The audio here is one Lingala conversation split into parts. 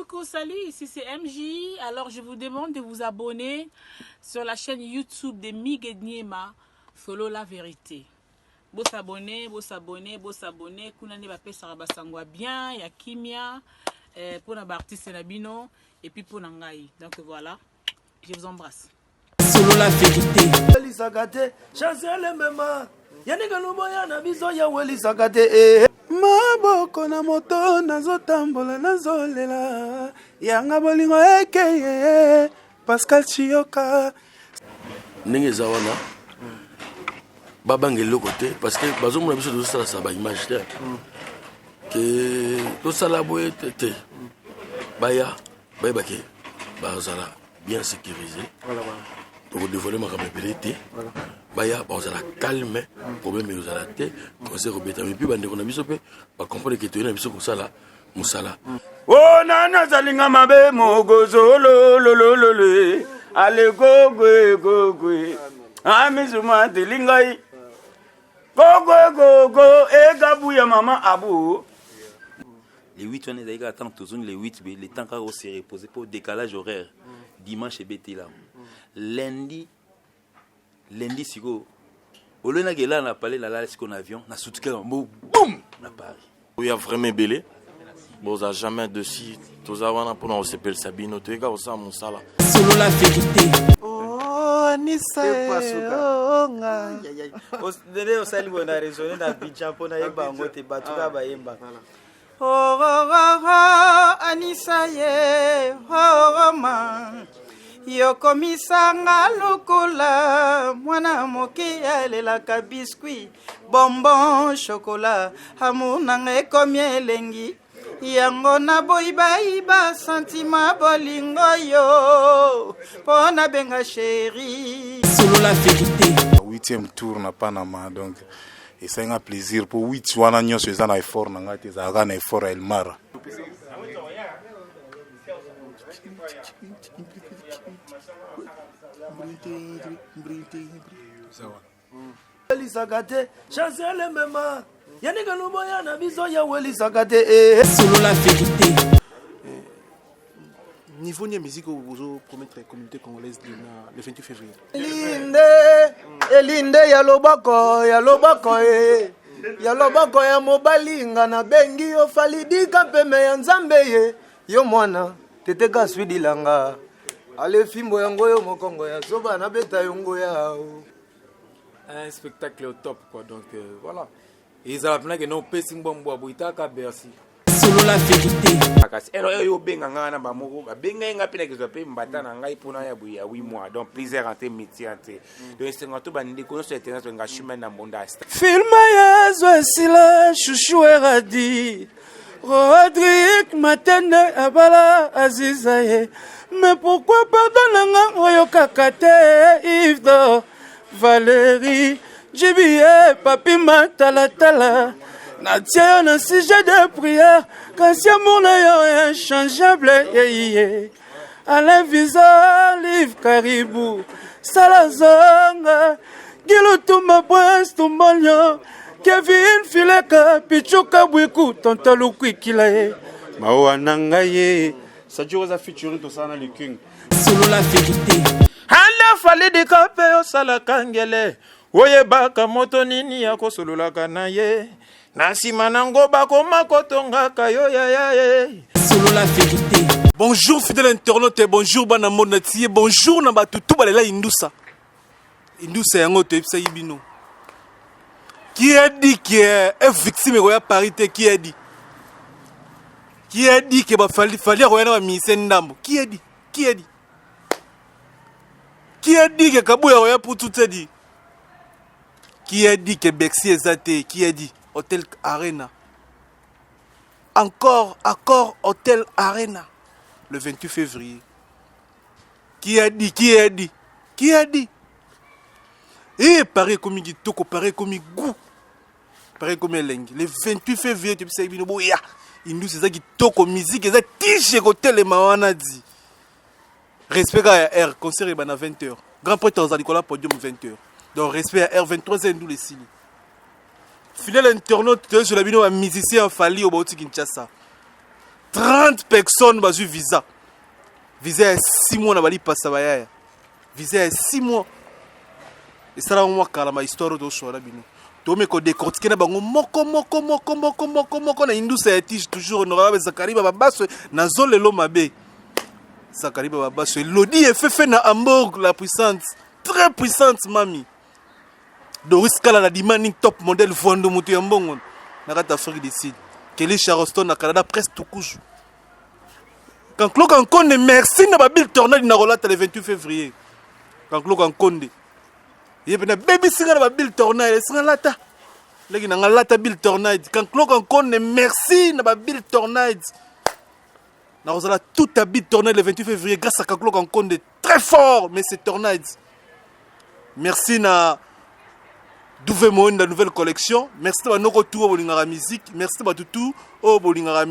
Coucou, salut, ici c'est MJ. Alors je vous demande de vous abonner sur la chaîne YouTube de Miguel Niema, Solo la vérité. Bo s'abonner, bo s'abonner, bo s'abonner. Kuna nde bapesaka basango ya bien, ya kimia, eh, pona ba artiste na bino et puis pona ngai. Donc voilà, je vous embrasse. Solola verite. Welisaka te chancel mema yanika luboya na biso ya welisaka te eh. Maboko na moto nazotambola nazolela yanga bolingo ekeye Pascal Chiyoka. Ndenge eza wana babanga eloko te parce que bazomona biso tozosalasa ba image te ke tosala boye te te baya bayeba ke bazala bien sécurisé tokodevoile makambo ebele te baya bakozala calme problème ekozala te concert kobetama epuis bandeko na biso mpe bacomprendre ke toye na biso kosala mosala o nani azalinga mabe mokozololololole alekogwegogwe amizuma telingai kogwegogo ekabuya mama abu. Le 8 wana ezalaki kaka ntango tozongi le 8 be le temps kaka ose reposer mpo décalage horaire dimanche ebetela lundi lundi sikoyo olonaki elala na palais nalala sikoyo na avion nasutukaka mbo boum na paris. Oya vraiment ebele boza jamais dessus toza wana mpona kosepelisa bino toyeka kosala mosala. Solola verite. Oh, Anissa, oh, nga. Ndenge osali boye na raisonne na Abidjan mpo nayeba yango te bato kaka bayembaka. Oh, oh, oh, oh, Anissa ye, oh, oh, ma. Yokomisanga lokola mwana moke alelaka biscuit, bonbon, chocolat. Amour nanga ekomi elengi. Yango naboyi bayiba sentiment bolingo yo mpo nabenga chéri. Solola verite. Huitième tour na Panama donc esali nga plaisir mpo 8 wana nyonso eza na effort na ngai te, ezalaka na effort ya Elmara. Welisaka te chancel mema yanika luboya na biso ya welisaka te eh. Solola verite. Niveau ni musique oyo bozo promettre communauté congolaise na le 28 février. Elinde elinde ya loboko ya loboko e ya loboko ya mobali nga nabengi yo falidika mpeme ya nzambe ye yo mwana tete kaswidilanga ale fimbo yango yo mokongo ya zoba nabeta yo ngoya. Un spectacle au top quoi donc euh, voilà ezala mpena ke no opesi mbwa mbwa boye taka Bercy. Solola verite. Makasi elo oyo obenga ngai na bamoko babengai ngai mpe nakezwa mpe mbata na ngai mpona ya boye ya 8 mois donc plusieurs ante métier ante donc esenga to bandeko nyonso ya internet nga chemin na mbonda. Filme yezo esila shushu eradi Rodrigue Matende abala Aziza ye mais pourquoi pardon nanga oyokaka te Yves d'or Valérie Jibie Papi Matalatala natia yo na sujet de prière kasi amour na yo inchangeable yeye Alain Visa Live Caribou Sala Zonga Gilutumba Prince Tumbolio Kevin Fileka Pichuka Bwiku Tonton Lukwikila ye mawa na ngai ye Sadjuro eza featuring tosala na Luking. Solola verite. Ala falidika mpe osalaka ngele oyebaka moto nini akosololaka na ye na nsima nango bakoma kotongaka yo yaya ye. Solola verite. Bonjour fidèle internaute, bonjour bana monde entier, bonjour na bato tout balela Indusa. Indusa yango toyebisaki bino. Qui a dit que est victime ekoya Paris te? Qui a dit? Qui a dit que ba fali fali akoya na ba musicien ndambo? Qui a dit? Qui a dit? Qui a dit que Kabuya akoya pour tout a dit? Qui a dit que Bexi eza te? Qui a dit? Hotel Arena. Encore, accord Hotel Arena. Le 28 février. Qui a dit? Qui a dit? Qui a dit? Eh, Paris ekomi kitoko, Paris ekomi goût. Paris ekomi elengi. Le 28 février, tobisaki bino boya. Indus eza kitoko, musique eza tige kotelema wana di. Respect kaka ya R, concert ebanda 20h. Grand prêtre aza likolo ya podium 20h. Donc respect ya R 23h ndule esili. Fidèle internaute, toyezola bino ba musicien ya Fally oyo bauti Kinshasa. 30 personnes bazwi visa. Visa ya 6 mois na balipasa bayaya. Visa ya 6 mois. Esalaka mwa kala ma histoire oyo tosola bino. Tome ko décortiquer na bango moko moko moko moko moko moko na indusa ya tige toujours honorable Zakari Babaso na zolelo mabe. Zakari Babaso Elodie Efefe na Hamburg la puissante, très puissante mami. Doris Kala na demanding top model Vondo moto ya mbongo na kati Afrique du Sud. Kelly Charleston na Canada presque tukuju. Kanklo Kankonde merci na ba Bill Tornade na rolata le 28 février. Kanklo Kankonde ye mpe nabebisi nga na ba Bill Tornade esinga lata leki na nga lata Bill Tornade. Kanklo Kankonde merci na ba Bill Tornade. Nakozala tout à Bill Tornade le 28 février grâce à Kanklo Kankonde très fort mais c'est Tornade. Merci na Douve Moen la nouvelle collection. Merci na banoko tout oyo bolingaka musique. Merci na bato tout oyo bolingaka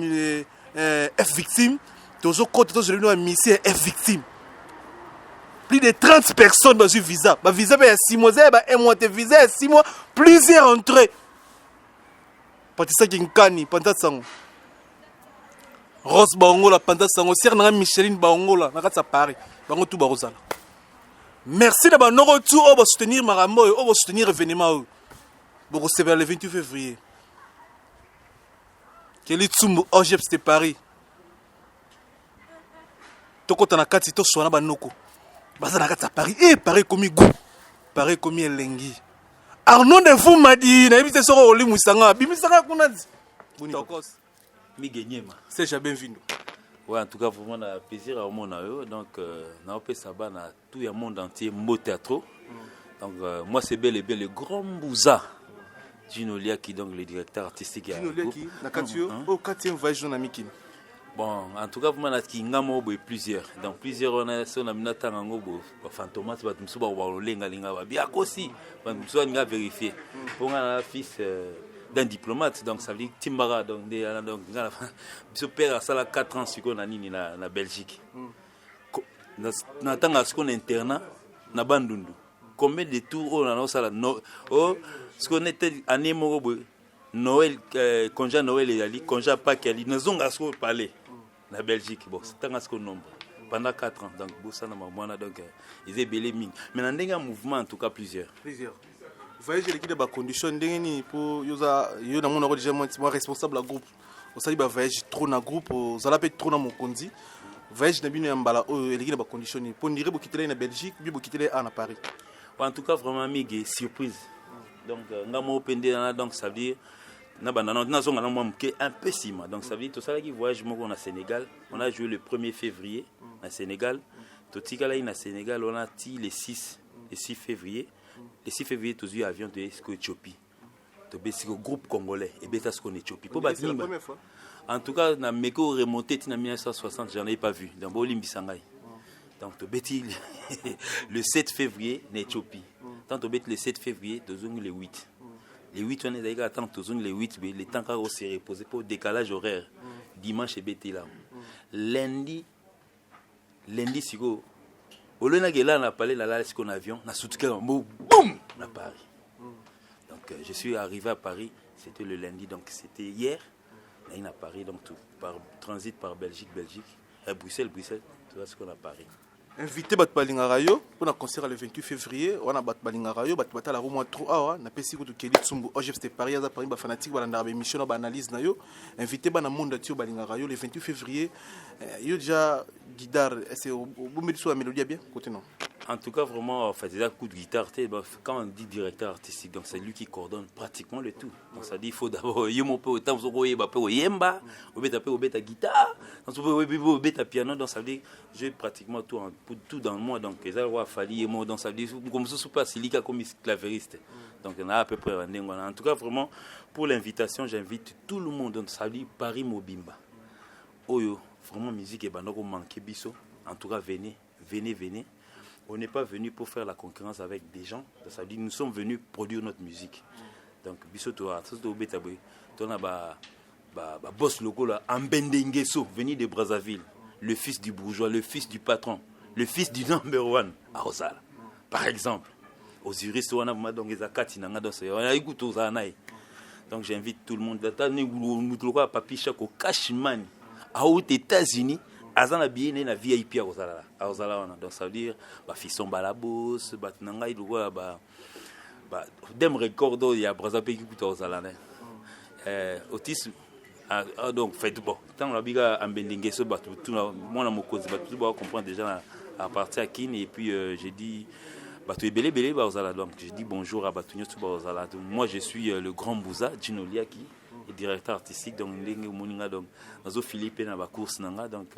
eh, F victime. Tozokota tozela bino ba musicien ya F victime. Plus de 30 personnes bazwi visa. Ba visa pe ya 6 mois, ya ba 1 mois te visa ya 6 mois, plusieurs entrées. Patisa Kinkani, panza sango. Rose Baongola, panza sango. Sœur nanga Micheline Baongola, na kati ya Paris. Bango tout bakozala. Merci na banoko tout oyo ba soutenir makambo oyo, oyo ba soutenir événement oyo. Bokosepela le 28 février. Kelly Tsumbu, OGEPS de Paris. Tokota na kati toswana banoko. Baza na kati ya Paris. Eh, Paris ekomi goût. Paris ekomi elengi. Arnaud de Fumadi, nayebi te soko olimwisa nga, bimisa nga kuna. Tokos. Migue Nyema. Serge Benvindo. Ouais, en tout cas, vraiment, na plaisir à omona yo. Donc, euh, na opesa bana tout ya monde entier mbote ya trop. Donc, euh, moi, c'est bel et bien le grand Mbouza. Gino Liaki, donc le directeur artistique. Gino Liaki, na kati yo, au quatrième voyage na mikili. Bon, en tout cas, vraiment, na kinga mo boye plusieurs. Donc, plusieurs, on a, so na mina tanga ngo bo, ba fantomas, ba tumsu ba ba lenga lenga ba bien aussi, ba tumsu ba vérifier. Pour nga fils euh, d'un diplomate, donc ça veut dire Timbara, donc de, donc nga biso père asala 4 ans sikoyo na nini na, na Belgique. Na, na tanga sikoyo na internat na Bandundu. Combien de tours oyo na osala no oh sikoyo nete année moko boye Noël euh, congé Noël ezali congé ya Pâques ezali nazonga sikoyo palais na Belgique bon tanga sikoyo nombre pendant 4 ans donc bosana mamwana donc eza ebele mingi mais na ndenge ya mouvement en tout cas plusieurs plusieurs voyage eleki na bacondition ndenge nini mpo yo oza yo namonako déjà mwa responsable ya groupe osali bavoyage trop na groupe ozala mpe trop na mokonzi voyage na bino ya mbala oyo eleki na bacondition nini mpo ndire bokitelai na belgique bi bokitelai a na paris en tout cas vraiment migue surprise donc euh, nga moko mpe nde wana donc ça veut dire na banda nazonga na mwa moke un peu nsima donc ça veut dire tosalaki voyage moko na sénégal on a joué le 1er février na sénégal totikalaki na sénégal wana ti le 6 le 6 février le 6 février tozwi avion toye sikoyo éthiopie tobeti sikoyo groupe congolais ebeta sikoyo na éthiopie mpo bato mingi en tout cas na meko remonté ti na 1960 j'en ai pas vu donc bolimbisa ngai donc tobeti le 7 février na éthiopie tant tobeti le 7 février tozongi le 8 le 8 wana ezalaki kaka ntango tozongi le 8 be le temps kaka ose repose mpo décalage horaire dimanche ebetela lundi lundi sikoyo olonaki elala na palais nalala sikoyo na avion nasutukaka mbo boum na paris donc euh, je suis arrivé à paris c'était le lundi donc c'était hier naye na paris donc tout, par transit par belgique belgique euh, bruxelles bruxelles toza sikoyo na paris invité bato balingaka yo mpona concert le 28 février wana bato balingaka yo bato batalaka mwa trop awa napesi kutu keli tsumbu ogfs de paris aza parmi bafanatique balandaka baémission na baanalyse na yo invité bana monde ati yo balingaka yo le 28 février eh, yo déjà guitare ese obombeli so ya mélodie ya bien côté non En tout cas, vraiment, enfin, c'est un coup de guitare. Quand on dit directeur artistique, donc c'est lui qui coordonne pratiquement le tout. Donc ça dit, il faut d'abord, il faut autant yemba, ou guitare, ou piano, donc ça veut dire, j'ai pratiquement tout, en, tout dans moi. Donc, ça a fallu, donc ça veut dire, comme ça, pas silica comme clavériste. Donc, on a à peu près En tout cas, vraiment, pour l'invitation, j'invite tout le monde. Donc, ça veut dire Paris Mobimba. Oyo, vraiment, musique, et ben, donc, manquer biso. En tout cas, venez, venez, venez. On n'est pas venu pour faire la concurrence avec des gens. Ça veut dire nous sommes venus produire notre musique. Donc, biso to to beta boye. To na ba ba ba boss lokola Ambende Nguesso venu de Brazzaville, le fils du bourgeois, le fils du patron, le fils du number one à Osala. Par exemple, Osiris wana vraiment donc eza kati na nga donc c'est wana écoute ozala na ye. Donc j'invite tout le monde. Ata ni mutu lokola Papi Chako Cashman. Auta États-Unis, aza na billet na ye na VIP akozala akozala wana. Donc ça veut dire ba fiston balabos, bato na ngai lokola ba ba dem record oyo ya Brazza mpe kikuta akozala na Otis. Ah, ah, donc fait bon, ntango nabika ambendenge so bato tuna mwana mokonzi, bato tu comprendre déjà na, à partir ya Kini. Et puis j'ai dit bato ebele ebele bazala. Donc je dis bonjour à bato nyonso bazala. Donc moi, je suis le grand Bouza Gino Liaki, directeur artistique. Donc ndenge omoni nga, donc nazofili mpe na bacourse na nga. Donc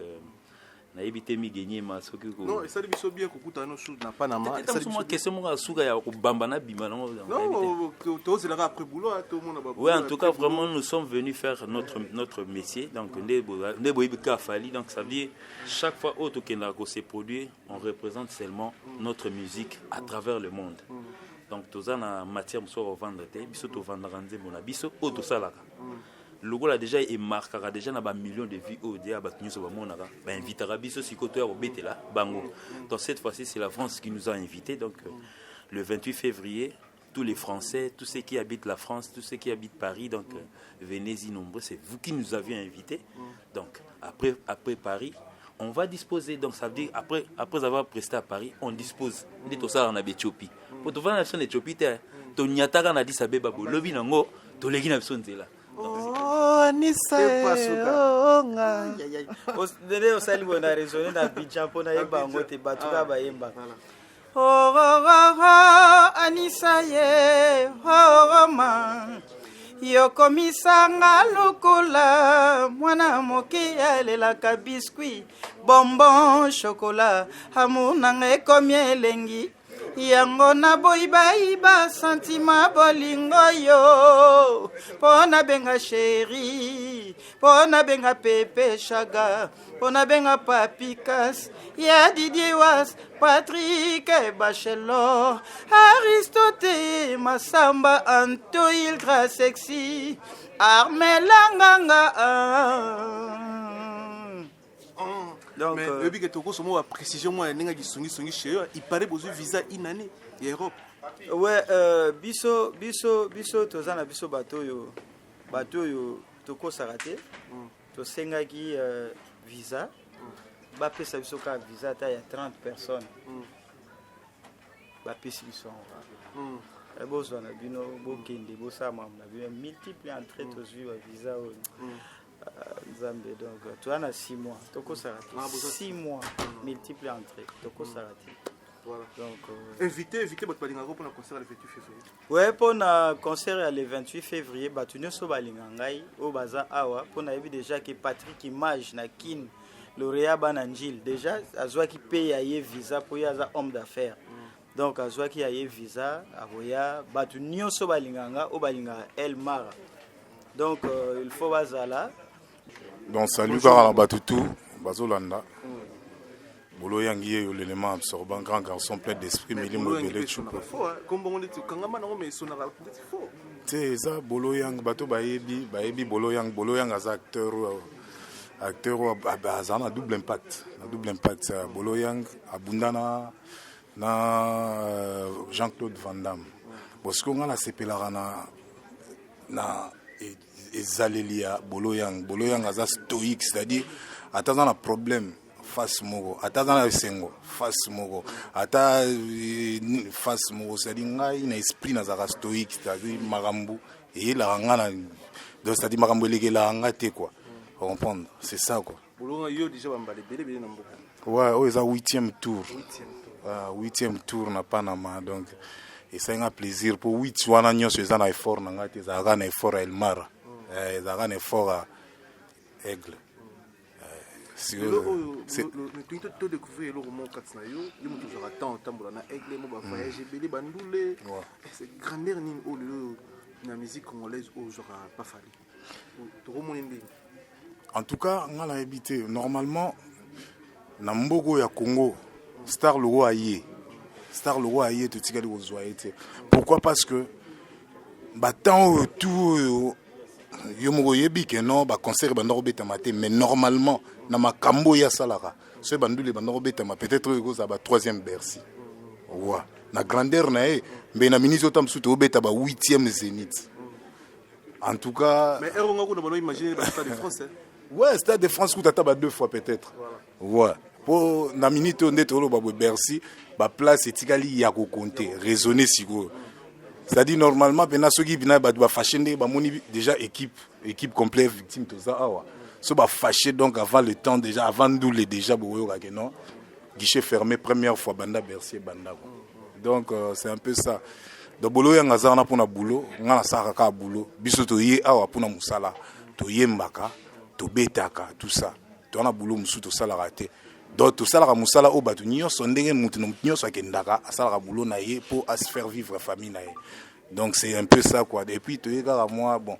nayebi te migenyema soki Non, esali biso bien kokutana no na Panama. Mwa question moko ya suka ya kobamba na bima nango. Non, tozelaka après boulot, tomona. Oui, en tout cas, vraiment, nous sommes venus faire notre métier. Donc nde boyebi ka Fally. Donc ça veut dire chaque fois oyo tokendaka kose produire, on représente seulement notre musique à travers le monde. Donc toza na matière mosusu ya kovendre te. Biso tovandaka nzembo na biso oyo tosalaka lokola déjà emarkaka déjà na bamillion de vues oyo deya bato nyonso bamonaka, bainvitaka biso sikoyo toya kobetela bango. Donc cette fois-ci, c'est la France qui nous a invités. Donc le 28 février, tous les Français, tous ceux qui habitent la France, tous ceux qui habitent Paris, donc venez-y nombreux, c'est vous qui nous avez invités. Donc après Paris, on va disposer. Donc ça veut dire après avoir presté à Paris, on dispose. Nde tosala na Éthiopie. Po tovanda na biso na Éthiopie te, tonyataka na Addis Abeba, bolobi nango, toleki na biso nzela. Oh, Anissa. Ndenge osali boye na raisonne na Abidjan mpo nayeba yango te. Bato kaka bayembaka. Oh, oh, oh, oh, Anissa ye, oh, ma yokomisanga lokola mwana moke alelaka biscuit, bonbon, chocolat. Amour nanga ekomi elengi yango naboyi bayiba sentiment bolingo yo, mpo nabenga chéri, mpo nabenga pepe shaga, mpo nabenga papikas ya Didier Was, Patrik Bachelor, Aristote Masamba, Anto Ultra Sexy, Armelanganga. Donc, mais oyebi ke tokosoma baprécision mwa ya ndenge ya kisongisongi chez yo. Il paraît bozwi visa une année ya Europe. Ouais, biso toza na biso bato oyo tokosaka te. Tosengaki visa, bapesa biso kaka visa ata ya 30 personnes. Bapesi biso yango kaka. Bozwa na bino, bokende, bosala makambo na bino. Multiple entrée, tozwi bavisa oyo. Nzambe, donc toza na 6 mois, tokosaka te. 6 mois, multiple entrée, tokosaka te. Voilà. Donc invité bato balingaka mpona concert le 28 février. Ouais, mpona concert ya le 28 février, bato nyonso balinga ngai oyo baza awa, mpo nayebi déjà ke Patrick Image na Kine, lauréat bana Njile, déjà azwaki mpe ya ye visa, mpo ye aza homme d'affaires. Donc azwaki ya ye visa, akoya. Bato nyonso balingaka nga, oyo balingaka El Mara, donc il faut bazala. Donc salut kaka na bato tu bazolanda Bolo Yangi ye yo, l'élément absorbant, grand garçon plein d'esprit, milimo ebele cupa. Kombongo neti okangama nango, mais esonaka neti faux. Te, eza Bolo Yang. Bato bayebi Bolo Yang. Bolo Yang aza acteur oyo, acteur oyo aza na double impact, na double impact. Bolo Yang abunda na Jean-Claude Van Damme. Bon, sikoyo ngai nasepelaka na ezaleli ya Bolo Yang. Bolo Yang aza stoïque, c'est-à-dire ata aza na problème, face moko, ata aza na esengo, face moko, ata face moko. C'est-à-dire ngai na esprit nazalaka stoïque, c'est-à-dire makambo eyelaka nga na, donc c'est-à-dire makambo elekelaka nga te quoi. Comprendre, c'est ça quoi. Bolonga yo déjà bambala ebele ebele na mboka. Ouais, oyo eza huitième tour. Huitième tour na Panama. Donc esalinga plaisir mpo huit wana nyonso eza na effort na ngai te, ezalaka na effort ya Elmara, ezalaka na effort ya Aigle. Lelo oyo tolingi todécouvrir eloko moko kati na yo. Yo moto ozwaka temps otambola na Aigle mo, bavoyage ebele, bandule, grandeur nini oyo lelo oyo na musique congolaise oyo ozwaka pafali tokomoni ndenge? En tout cas, nga nayebi te. Normalement na mboka oyo ya Congo, star loko aye, star loko aye, totikali kozwa ye te. Pourquoi? Parce que batemps oyo tu oyo yo moko oyebi ke non, baconcert ebanda kobetama te. Mais normalement na makambo oyo asalaka, soki bandule ebanda kobetama, peut-être oyo ekozala ba troisième Bercy wa na grandeur na ye. Mbe na miniti ota mosusu toobeta ba huitième Zénith, en tout cas. Mais heure nga kuna bano imaginer ba Stade de France, hein. Ouais, Stade de France kuta ata ba deux fois peut-être. Ouais. Po na minute oyo nde toloba boye Bercy, ba place etikali ya ko compter, raisonner sikoyo. C'est-à-dire normalement pena soki bina bato ba fâché nde bamoni déjà équipe équipe complète victime toza awa. So ba fâché donc avant le temps déjà avant ndule déjà boyoka que non guichet fermé première fois banda Bercy banda quoi. Donc c'est un peu ça. Donc bolo yanga aza wana mpona boulot, nga nasalaka kaka boulot. Biso toye awa mpona mosala, toyembaka, tobetaka, tout ça. Toza na boulot mosusu tosalaka te. Donc tosalaka mosala oyo bato nyonso ndenge moto na moto nyonso akendaka asalaka boulot na ye mpo a se faire vivre famille na ye. Donc c'est un peu ça quoi. Et puis toye kaka mwa bon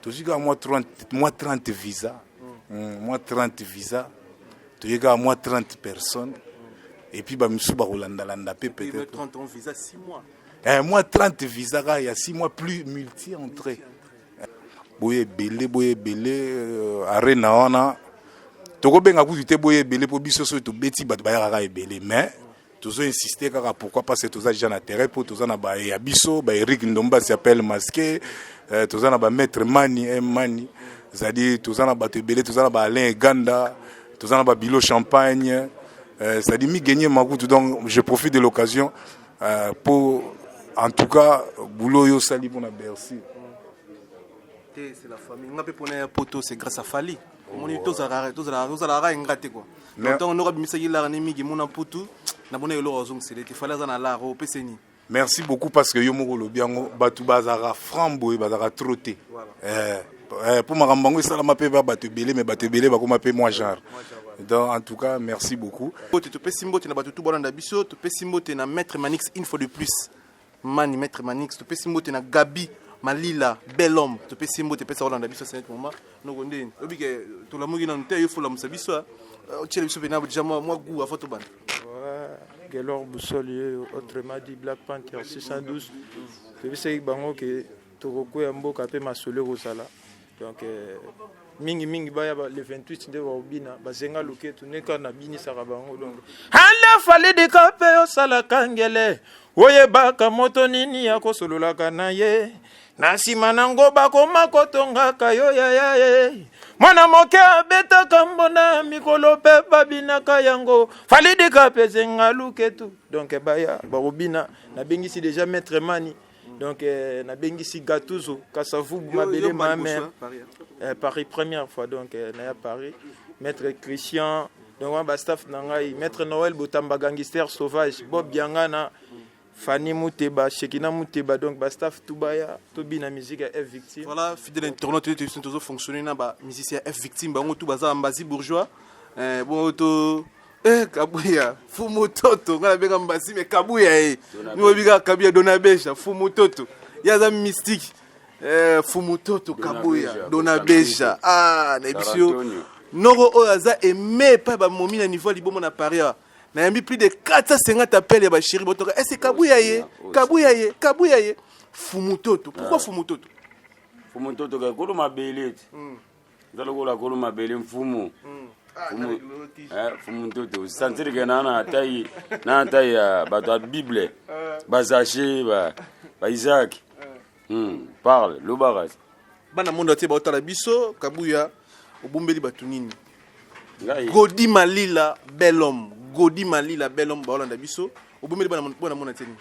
tozwi kaka mwa 30 mwa 30 visa mwa 30 visa toye kaka mwa 30 personnes et puis bamisusu bakolandalanda mpe peut-être 30 visa 6 mois. Eh, mwa 30 visa kaka ya 6 mois plus multi entrée boye ebele boye ebele arena wana tokobenga kutu te boye ebele mpo biso soki tobeti bato bayaka kaka ebele mais tozo insister kaka. Pourquoi? Parce que toza déjà na terrain mpo toza na ba ya biso ba Eric Ndomba s'appelle masqué, toza na ba maître Mani M Mani, c'est-à-dire toza na bato ebele, toza na ba Alain Eganda, toza na ba Bilo Champagne, c'est-à-dire Migenye Makutu. Donc je profite de l'occasion pour en tout cas boulot oyo osali mpona Bercy. Te, c'est la famille. Nga mpe mpona ya poto, c'est grâce à Fally. Omoni tozalaka enga te quoi. Ntango ndoko abimisaki lara ne mingi mona putu namona eloko azongisele te. Fally aza na lara opeseni. Merci beaucoup parce que yo moko olobi yango, bato bazalaka franc boye, bazalaka trop te mpo makambo yango esalama mpe ba bato ebele, mais bato ebele bakoma mpe mwa genre. Donc en tout cas merci beaucoup. Mbote, topesi mbote na bato tu bolanda biso. Topesi mbote na maître Manix, une fois de plus Mani, maître Manix. Topesi mbote na Gabi Malila, bel homme. Topesi mbote epesa kolanda biso senet moment noko ndeni oyebi ke tolamuki nanu te. Yo folamusa biso, otiela biso mpena déjà mwa goût afo tobanda. Gelor Boussole oyo, autrement dit Black Panther 612, toyebisaki bango ke tokokwea mboka mpe masolo ekozala. Donc mingimingi baya le 28 nde bakobina bazenga loketu nde kaka nabinisaka bango. Donc ala falidika mpe osalaka ngele oyebaka moto nini akosololaka na ye na nsima nango bakoma kotongaka yo yaya ye mwana moke abetaka mbona mikolo mpe babinaka yango falidika mpe zenga luketu. Donc baya bakobina, nabengisi déjà maître Mani. Donc nabengisi Gatuzo Kasavubu mabele mame Paris première fois. Donc naya Paris, maître Christian, donc wana bastaff na ngai, maître Noël Botamba, gangster sauvage, Bob Biangana, Fanny Muteba, Shekina Muteba, donc bastaff tubaya tobina musique ya F Victime. Voilà, fidèle internaute, tozo tozo fonctionner na ba musicien F Victime, bango tout baza mbazi bourgeois. Bon to Kabuya fumu toto, nga nabenga mbasi me Kabuya ye mi oyebi kaka Kabuya Dona Besha fumu toto, ye aza mystique. Fumu toto Kabuya Dona Besha, ah nayebi yo noko oyo aza aimé epai bamomi na niveau ya libomo na Paris awa. Nayambi plus de 450 appels ya bachéri botoka ese Kabuya ye, Kabuya ye, Kabuya ye fumu toto. Pourquoi fumu toto? Fumu toto ka kolo mabele ti eza lokola kolo mabele mfumu fumu ntoto sentir ke na na tai ya bato ya Bible, bazache ba Isaac parle lobaka. Bana mondo tie baotala biso, Kabuya obombeli bato nini? Ngai Godi Malila bel homme, Godi Malila bel homme, baolanda biso, obombeli bana mona tie nini?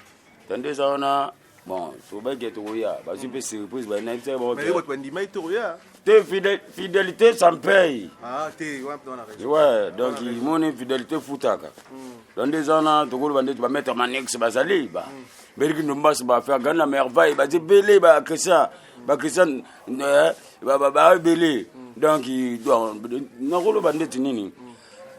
Tande eza wana, bon, tobaki tokoya, bazwi mpe surprise. Mais yo bato bandimai te oya. Te, fidélité ça me paye. Ah te, wana mpe wana raison. Ouais, donc moni fidélité futaka. Donc nde eza wana tokoloba ndeti bamaître Manex bazali, ba Beriki Ndombasi, bafaire gana merveille, baza ebele, bachrétien bachrétien baebele. Donc nakoloba ndeti nini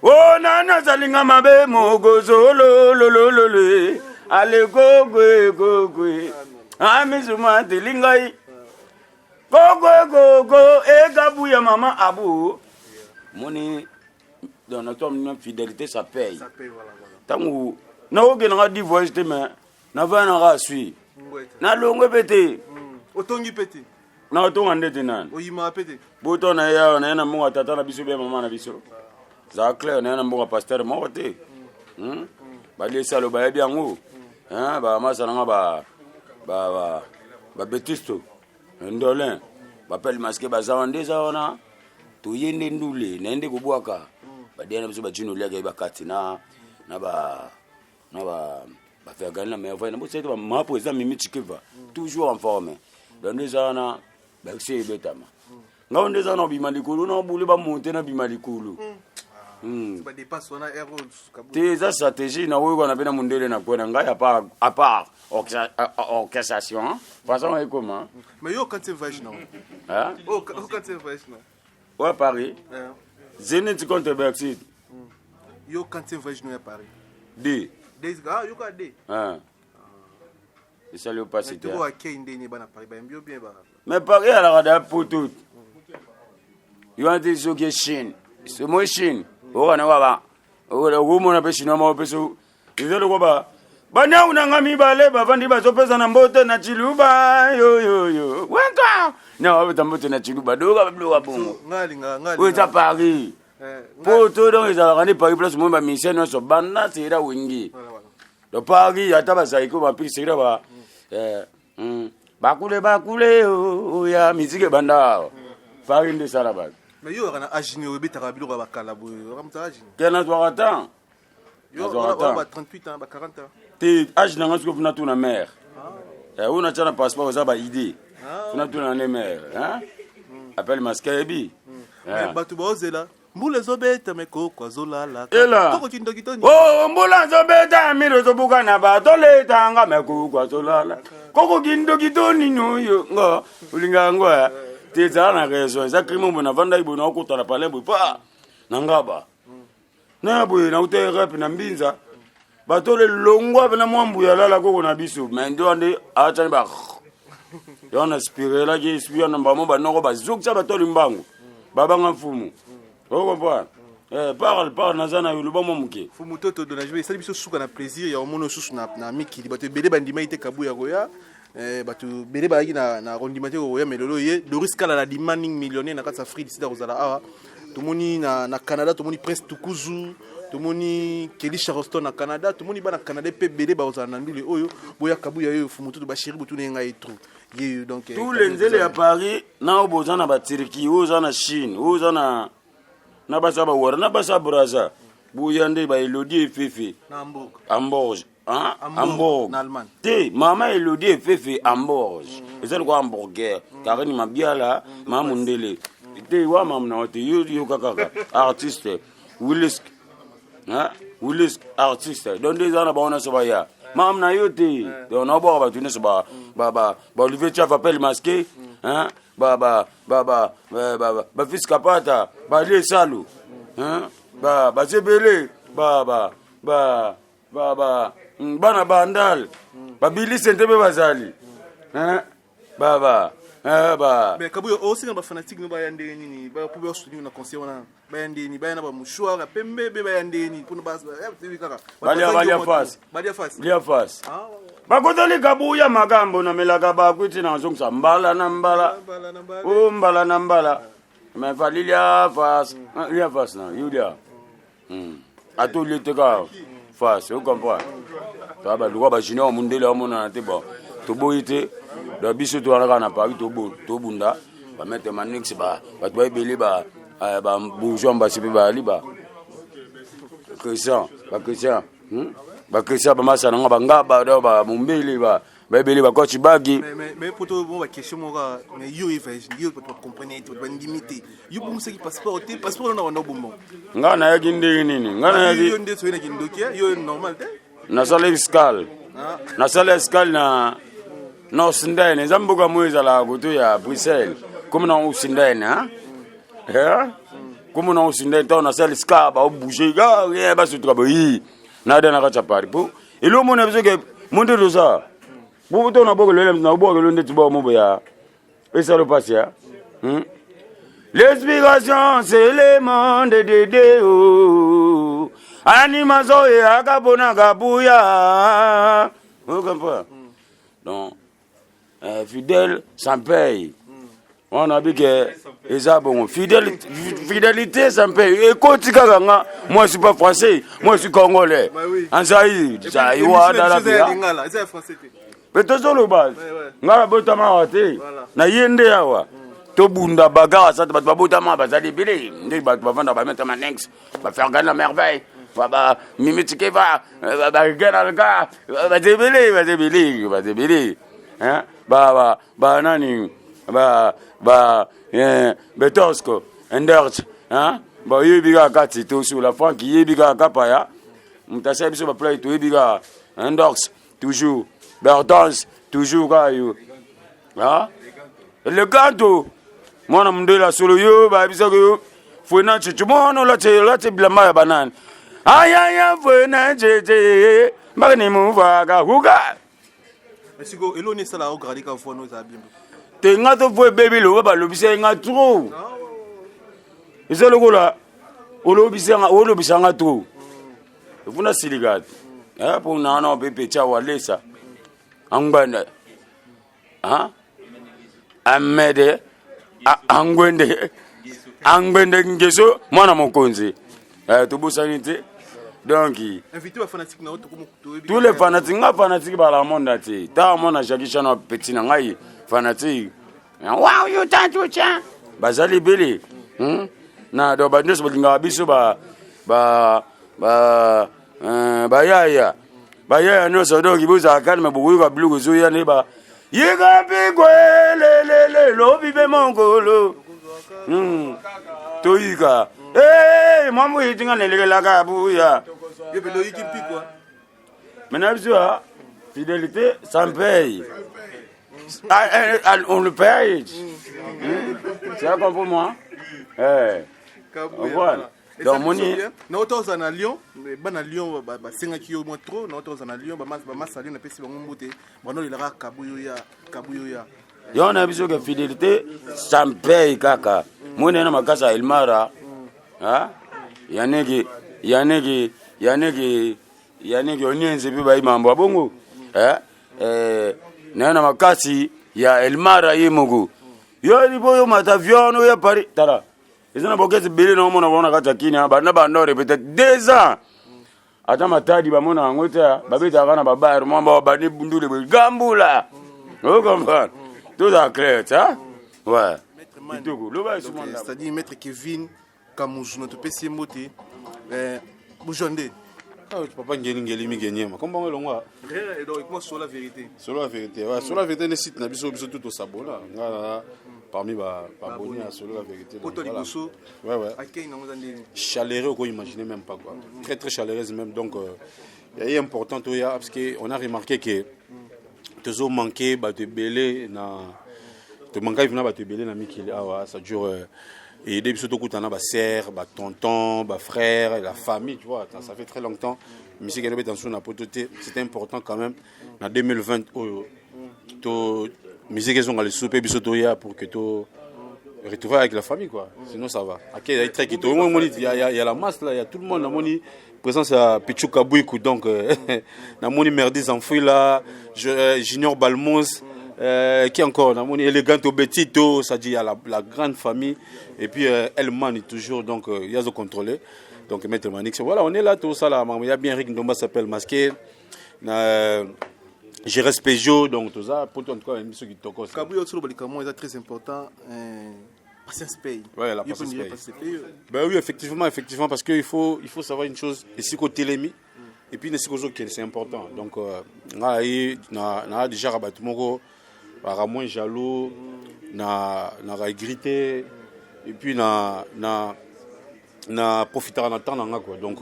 o nani azalinga mabe mokozololololole ale kokwe kokwe amisuma teli ngai kokwe koko ekabuya mama abu moni. Donc na to fidélité ça paye. Ntango nakokendanga di voyage te, mais navaya nanga asui nalongwe mpe te. Otongi mpe te. Nakotonga ndete nani? Oyimaka mpe te. Boto na ye awa, na ye na mbongo ya tata na biso be mama na biso zala clair, na ye na mbongo ya pasteur moko te. Baliesalo bayebi yango, bamasa nanga babetisto ndolin bapele maske baza wana nde eza wana. Toye nde ndule naye nde kobwaka badeya na biso bajino oliaka ye bakati na na ba na ba bafergani na merveille na bosali te bamama président Mimi Tshikeva toujours en forme. Donc nde eza wana bakisi ebetama ngai nde eza na obima likolo na obule bamonte na bima likolo. Te, eza stratégie na oyo wana mpe na mondele na kwe na ngai à part orchestration façon ekoma. Mais yo quantième voyage na Hein? Oh, quantième voyage na Ouais, Paris. Zénith contre Bercy. Yo quantième voyage na ya Paris? D. D, ah, yo ka D. Hein. Esali yo pasi te. Toko akei ndeni bana Paris bayambi yo bien ba? Mais Paris alaka da poto. Yo wana te soki Chine. Moi Chine. Oyo na waba. Okomona mpe chinois moko mpe so eza lokola ba banyau na nga mibale bavandi bazopesa na mbote na chiluba yoyoyo wenka na babeta mbote na chiluba doka babiloka bongo. Oyo eza Paris poto, donc ezalaka nde Paris place moi bamisien nyonso banda sera wengi. Donc Paris ata bazaiko bapiki sera ba bakule bakule oya miziki ebanda awa Paris nde esala bato. Mais yo na age nini obetaka biloko ya bakala boye? Okamutaka age nini? Ke nazwaka temps. Yo Nazwaka temps. ba 38 ans, ba 40 ans? Te, age na nga sikoyo funa tuna mare oyo natya na passeport eza ba idée. Funa tuna nde mare appel masque ayebi. Mais bato baozela mbula ezobeta me koko azolala. Ela. Koko kindoki toni. Oh, mbula ezobeta miro ezobuka na bato letanga me koko azolala koko kindoki to nini oyo ngo olingaka yango ya te ezala na raison eza crime boye navandaki boye naokota na palin boye pa na ngaba na boye nauta rep na mbinza bato lelongwa mpe na mwa mbuya alala koko na biso me nde wana nde atyani ba yo wana spirelaki esprit wana bango banoko bazokisa bato limbangu babanga mfumu ocomprendre. Eh, parle parle naza na yo loba mwa moke. Fumu Toto Donajbe esali biso suka na plaisir ya omona osusu na, na mikili. Bato ebele bandimaki te Kabuya koya. Bato ebele bazalaki na, na kondima te koya, mais lelo ye Doris Kala la demanding millionnaire na kati ya Afrique sida kozala awa. Tomoni na, na Canada, tomoni Prince Tukuzu, tomoni Kelly Charleston na Canada, tomoni bana Canada mpe ebele bakozala na ndule oyo boya Kabuya oyo Fumu Toto basheri botuna ye ngai trop ye donc tous les nzele ya Paris na oyo boza na baturquie, oyo oza na Chine, oyo oza na na basi ya bawara na basi ya Braza boya nde baelodi efefe. Na Hamburg. Hamburg, hein? Hamburg, Hamburg. Na Allemagne. Te mama elodi efefe Hamburg eza lokola hamburger Karine Mabiala mama mondele te wa mama na yo te yo yoka kaka artiste Willisk, hein? Willisk artiste donc nde eza na bango nyonso baya mama na yo te. Donc naobwaka bato nyonso ba ba ba ba Olivier Tiaf appel masqué, hein? Ba ba ba ba ba ba ba fils Kapata balie salu, hein? Ba bazebele ba ba ba ba ba bana bandal babilise nte mpe bazali, hein? Ba ba ba Mais Kabuya osenga bafanatique no baya ndenge nini po basoutenir na concert wana? Baya ndenge nini? Baya na bamouchoir ya pembe be baya ndenge nini mpona kaka? Balia balia face. Balia face. Lia face. Bakotoli Kabuya makambo namelaka bakwiti na nazongisa mbala na mbala o mbala na mbala me fali lia face. Ah, lia face na yo lia. Ata olie te kaka face ocomprendre toa baluka bajunior mondele amonana te. Bon, toboyi te. Donc biso towana kaka na Paris tobunda bamaître Manix bato baebele babourgeois mbasi mpe bayali ba Christian bachristian bachristian bamasa nanga bangaba donc bamombele baebele bakoci bagi. Mais poto mo baquestion moko kaka, mais yo evoyage yo bato bacomprene te, bato bandimi te. Yo bongisaki passeport te? Passeport na wanda obomba? Nga nayaki ndenge nini? Nga nayaki yo nde soki na kindoki yo normal te. Nasala escale. Nasala escale na na Osindene eza mboka moko ezalaka koto ya Bruxelles komi na Osindene komi na Osindene ntango nasala escale baobouge basutuka boyi nada na kati ya Paris po elo omona biso ke mo nde toza po to na bokelo na bokelo ndeti bao mo boya esalo pasi ya L'explication, c'est le monde de Dieu. Animation et akapona kabuya. Vous comprenez? Donc, fidèle sans paye. On a dit que eza bongo. Fidèle, fidélité sans paye. Ekoti kaka nga, moi je suis pas français, moi je suis congolais. En Zaïre, Zaïre, dala eza ya lingala, eza ya français te. Mpe tozoloba ngai nabotama awa te na ye nde awa. Tobunda bagarre asata bato babotama bazali ebele nde bato bavanda bameta manex bafergana merveille ba mimi tikeva bagenalka baza ebele baza ebele baza ebele ba ba nani ba ba eh, betosco endert bayebi kaka kati tosula frank yebi kaka kapaya moto asala biso baplai toyebi kaka endox toujours bertons toujours kaka yo eleganto mwana mondele ya solo yo bayebisaki yo fuena tshetshe mwana olati bilamba ya banani ayaya fuena tshetshe mbaka ni muvaka huka. Siko eloni esalaka ograde ka voix no ezala bien? Te, nga to vo ebebi loba balobisa ye nga trop, eza lokola olobisa nga trop efuna silika te mpo nana mpe petya walesa angbanda amede angwende angwende ngeso mwana mokonzi, tobosani te. Donc tous les fanatiques, nga fanatique bala monde te ta mona Jackie Chan petit na ngai fanatique wow yo tantu tien bazali ebele, Na donc bato nyonso balingaka biso ba ba ba bayaya bayaya nyonso. Donc bozala calme, bokoyoka biloko ezoya nde ba yika mpiko elelele lobi mpe mokolo toyika. Mwambo yetinga nelekelaka buya. Yo mpe loyiki mpiko. Maintenant biso ya fidélité sans paye. Ah, eh, ah, on le paye. C'est comme pour moi. Eh. Voilà. Donc moni na ota oza na Lyon, bana Lyon basengaki yo mwa trop. Na ota oza na Lyon, bamasa Lyon napesi bango mbote, bano olelaka kabuyo ya kabuyo ya. Yo na biso ke fidélité sans paye kaka moni na makasi ya Elmara yaneki yaneki yaneki yaneki onienze mpe bayi mambo ya bongo, eh? Eh, naye na makasi ya Elmara ye moko yo libo yo mata avion oyo ya Paris. Tala, eza na bokesi ebele na omona bango na kati ya Kini banda banda peut-être 2 ans ata Matadi bamona yango te, babetaka na babare mwa bao bandi ndule boye gambula ocomprendre. Tozala clair ta, ouais, kitoko loba. C'est-à-dire maître Kevin Kamuzuna, topesi ye mbote bozwa nde. Papa Ngeli Ngeli Migenyema, kombango elongwa. Donc sur la vérité. Sur la vérité, ouais, sur la vérité nde site na biso, biso tout tosabona nga na parmi baabonné ya Solo la vérité. Poto liboso. Ouais. Akei nango eza ndeni? Chaleureux, oko imaginer même pas quoi, très très chaleureuse même. Donc euh, important toya parce que on a remarqué que tozo manqué bato ebele na tomankaki vina bato ebele na mikili awa. Ça dure aider biso tokutana basœur, batonton, bafrère, la famille, tu vois. Ça fait très longtemps musique elobeta nsusu na poto te. C'était important quand même na 2020 oyo to musique ezonga lisusu mpe biso toya pour que to retrouver avec la famille quoi. Sinon ça va, ok, il y a très kitoko. Il y a la masse là, il y a tout le monde. Namoni présence ya Pichuka Bouikou, donc namoni Merdi Zanfui là, Junior Balmos, qui encore? Namoni Elegante Betito, ça dit il y a la grande famille et puis Elman toujours, donc il y a contrôlé. Donc maître Manix, voilà, on est là, tout ça là, il y a bien Rick Ndomba s'appelle masqué na Jérès Peugeot, donc tout ça pour toi en tout cas biso kitoko. Kabuya osolo likambo eza très important, patience paye. Ouais, la patience paye. Ben oui, effectivement, effectivement, parce qu'il faut savoir une chose, ici côté Télémi, et puis nesi kozokende, c'est important. Donc ngai na déjà bato moko baka moins jaloux na regretter et puis na profitaka na temps na nga quoi. Donc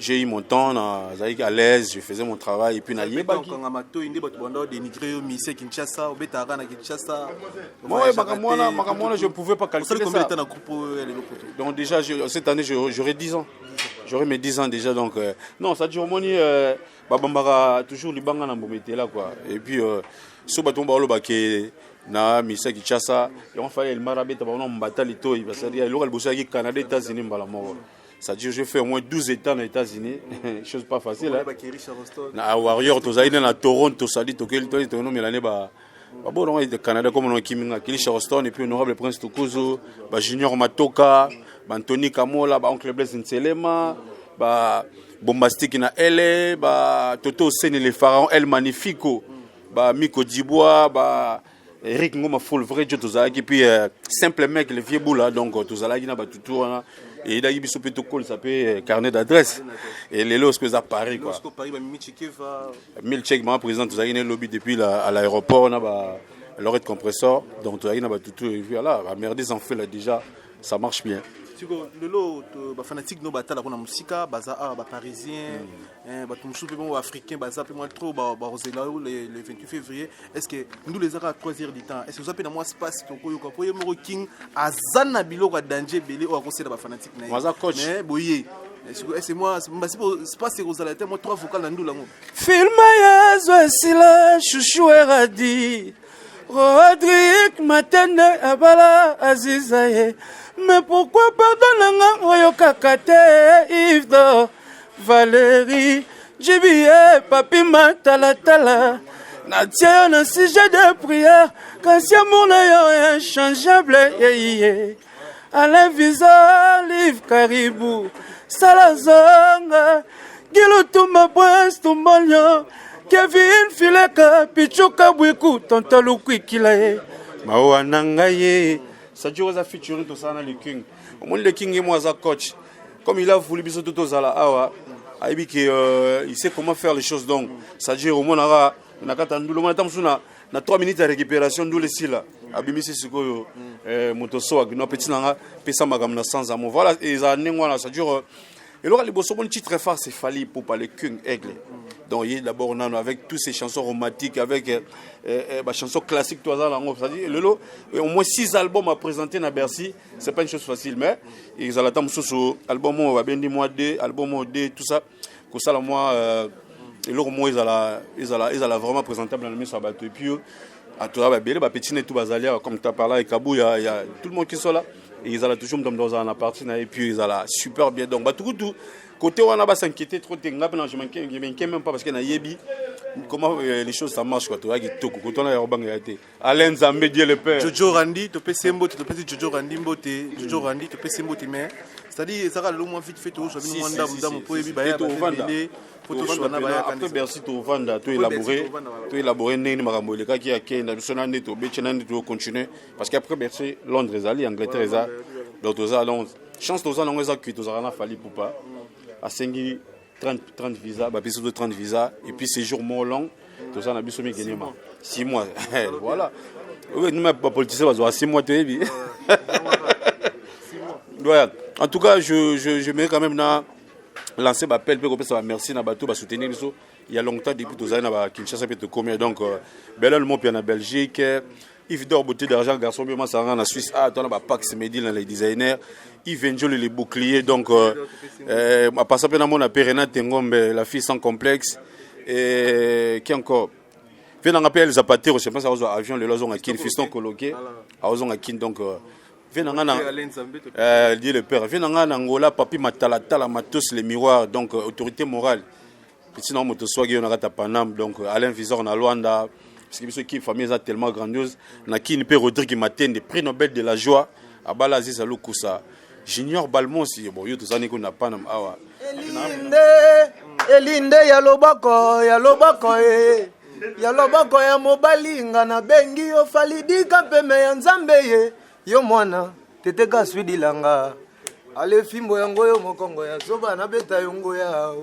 j'ai eu mon temps, nazalaki à l'aise, je faisais mon travail et puis nayebaki. Okanga matoi nde bato banda odénigre yo mise Kinshasa, obetaka na Kinshasa. Moi, makambo wana, makambo wana, je ne pouvais pas calculer combien ça. de temps na groupe oyo ya lelo poto? Donc déjà cette année j'aurai 10 ans, j'aurai mes 10 ans déjà. Donc non, ça dure omoni babambaka toujours libanga na mboma etela quoi. Et puis so bato mo baoloba ke na misa Kinshasa yango fallait Elmara abeta bango na mbata litoi, c'est-à-dire eloko ya liboso yaki Canada, États-Unis mbala moko. C'est-à-dire j'ai fait au moins 12 états aux États-Unis, chose pas facile, hein. Na Warrior tozali na Toronto, sali tokeli toli tonomelane ba babonongo de Canada comme on kiminga Kili Charleston et puis honorable Prince Tukuzu, ba Junior Matoka, ba Anthony Kamola, ba oncle Blaise Nselema, ba Bombastique na ele, ba Toto Sene le Pharaon El Magnifico, ba Miko Djibois, ba Eric Ngoma Full vrai Dieu tozalaki puis euh, simple mec le vieux boula donc euh, tozalaki na batutu wana eyedaki biso mpe tokolisa mpe euh, carnet d'adresse et lelo soki eza Paris quoi Milchek mama président tozalaki na lobi depuis la, à l'aéroport na ba lorette compresseur donc tozalaki na batutu et puis voilà ba merdis en fait là déjà ça marche bien siko lelo bafanatique no batalaka na mosika baza awa baparisien mm. eh, bato mosusu mpe bongo baafricain baza mpe mwa trop bakozela yo le 28 février est ce que ndula eza kaka 3 heures du temps est ce que oza mpe na mwa space tokoyoka mpo ye moko king aza na biloko ya danger ebele oyo akosela bafanatique na ye mais boye est-ce moi basi space ekozala te mwa 3 vocal na ndula yango filme yezu esila chouchou eradi Rodrigue Matende abala Aziza ye mais pourquoi pardon na nga oyokaka te Yves Dor Valérie Jibie Papi Matalatala natia yo na sujet de prière kasi amour na yo inchangeable yeye Alain Visa Live Karibu Sala Zonga Gilutumba Prince Tumbolio Kevin Fileka Pichuka Bwiku Tonton Lukwikila ye mawa na ngai ye Sadio aza featuring tosala na Le King omoni Le King ye mo aza coach comme il a voulu biso to tozala awa ayebi ke euh, il sait comment faire les choses donc Sadio omonaka na kati ya ndulu omona ata mosusu na na 3 minutes ya récupération ndule esila abimisi sikoyo eh, moto so agino apeti na nga pesa makambo na sans amour voilà ezala ndenge wana c'est-à-dire euh, eloko ya liboso moni titre phare c'est Fally Ipupa le King Aigle donc ye d'abord nano avec toutes ces chansons romantiques avec euh, euh, ba chansons classiques to aza nango c'est-à-dire lelo au moins 6 albums à présenter na Bercy c'est pas une chose facile mais ezala ata mosusu album oyo babendi mwa 2 album oyo 2 tout ça kosala mwa euh, eloko moko ezala ezala ezala vraiment présentable na miso ya bato et puis atoza babele bapeti na etu bazali awa comme ta parla ekabuya ya tout le monde qui sont là et ezala toujours moto moto azala na parti na ye puis ezala super bien donc bato kutu côté wana ba s'inquiéter trop te nga mpe na je m'inquiète même pas parce que nayebi comment euh, les choses ça marche quoi toya kitoko côté wana ya kobanga ya te Alain Nzambe Dieu le Père. Jojo Randi topesi ye mbote topesi Jojo Randi mbote Jojo Randi topesi ye mbote mais c'est-à-dire ezalaka lelo mwa vite fait tozwa bino mwa ndambu ndambu mpo oyebi baya ebele po toswana baya après Bercy tovanda to élaborer to élaborer ndenge makambo elekaki ya kenda biso na nde tobeti na nde tocontinue parce que après Bercy Londres ezali Angleterre eza donc toza donc chance toza nango eza que tozalaka na Fally Ipupa asengi 30, 30 visa bapesi biso 30 visa et puis séjour moko long toza na biso mikenema 6 mois voilà oyo numa bapoliticien bazwaka 6 mois toyebi voilà en tout cas je, je, je mets quand même na lancer bappel mpe kopesa bamerci na bato basoutenir biso il y a longtemps depuis tozali na bakinshasa mpe tokomi donc euh, belal mopia na belgique Yves Dor beauté d'argent garçon bien masanga na Suisse ah toi na ba Pax Medine na les designers Yves Njoli les boucliers donc euh, euh, à passer na mona Perena Tengombe la fille sans complexe et qui encore Viens dans appel Zapatero je pense à avion le lozo kin fiston coloqué à ozonga kin donc euh, viens dans na euh, dit le père viens dans na Angola papi matalatala matos les miroirs donc euh, autorité morale Petit na moto swagi yo na kati ya Paname donc Alain Visor na Luanda parce que biso ki famille eza tellement grandiose na Kin pe Rodrigue Matende prix Nobel de la joie abala Aziza Lukusa Junior Balmosi bon yo tozani ko na Paname awa Elinde elinde ya loboko ya loboko e ya loboko ya mobali nga nabengi yo falidika mpeme ya nzambe ye yo mwana tete kaswidilanga ale fimbo yango yo mokongo ya zoba nabeta yo ngoya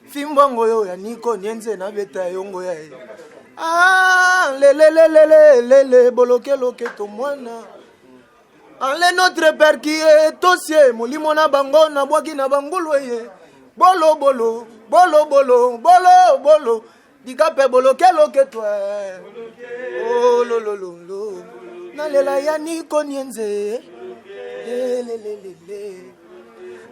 fimbo yango yo ya niko nienze nabeta yo ngoya ye ah, lelelelelelele bolokeloke to mwana ale notre père qui est au ciel molimo na bango nabwaki na bangulu eye bolo bolo bolo bolo bolo bolo dikape bolokeloke to ololololo oh, nalela ya niko nienze lelelelele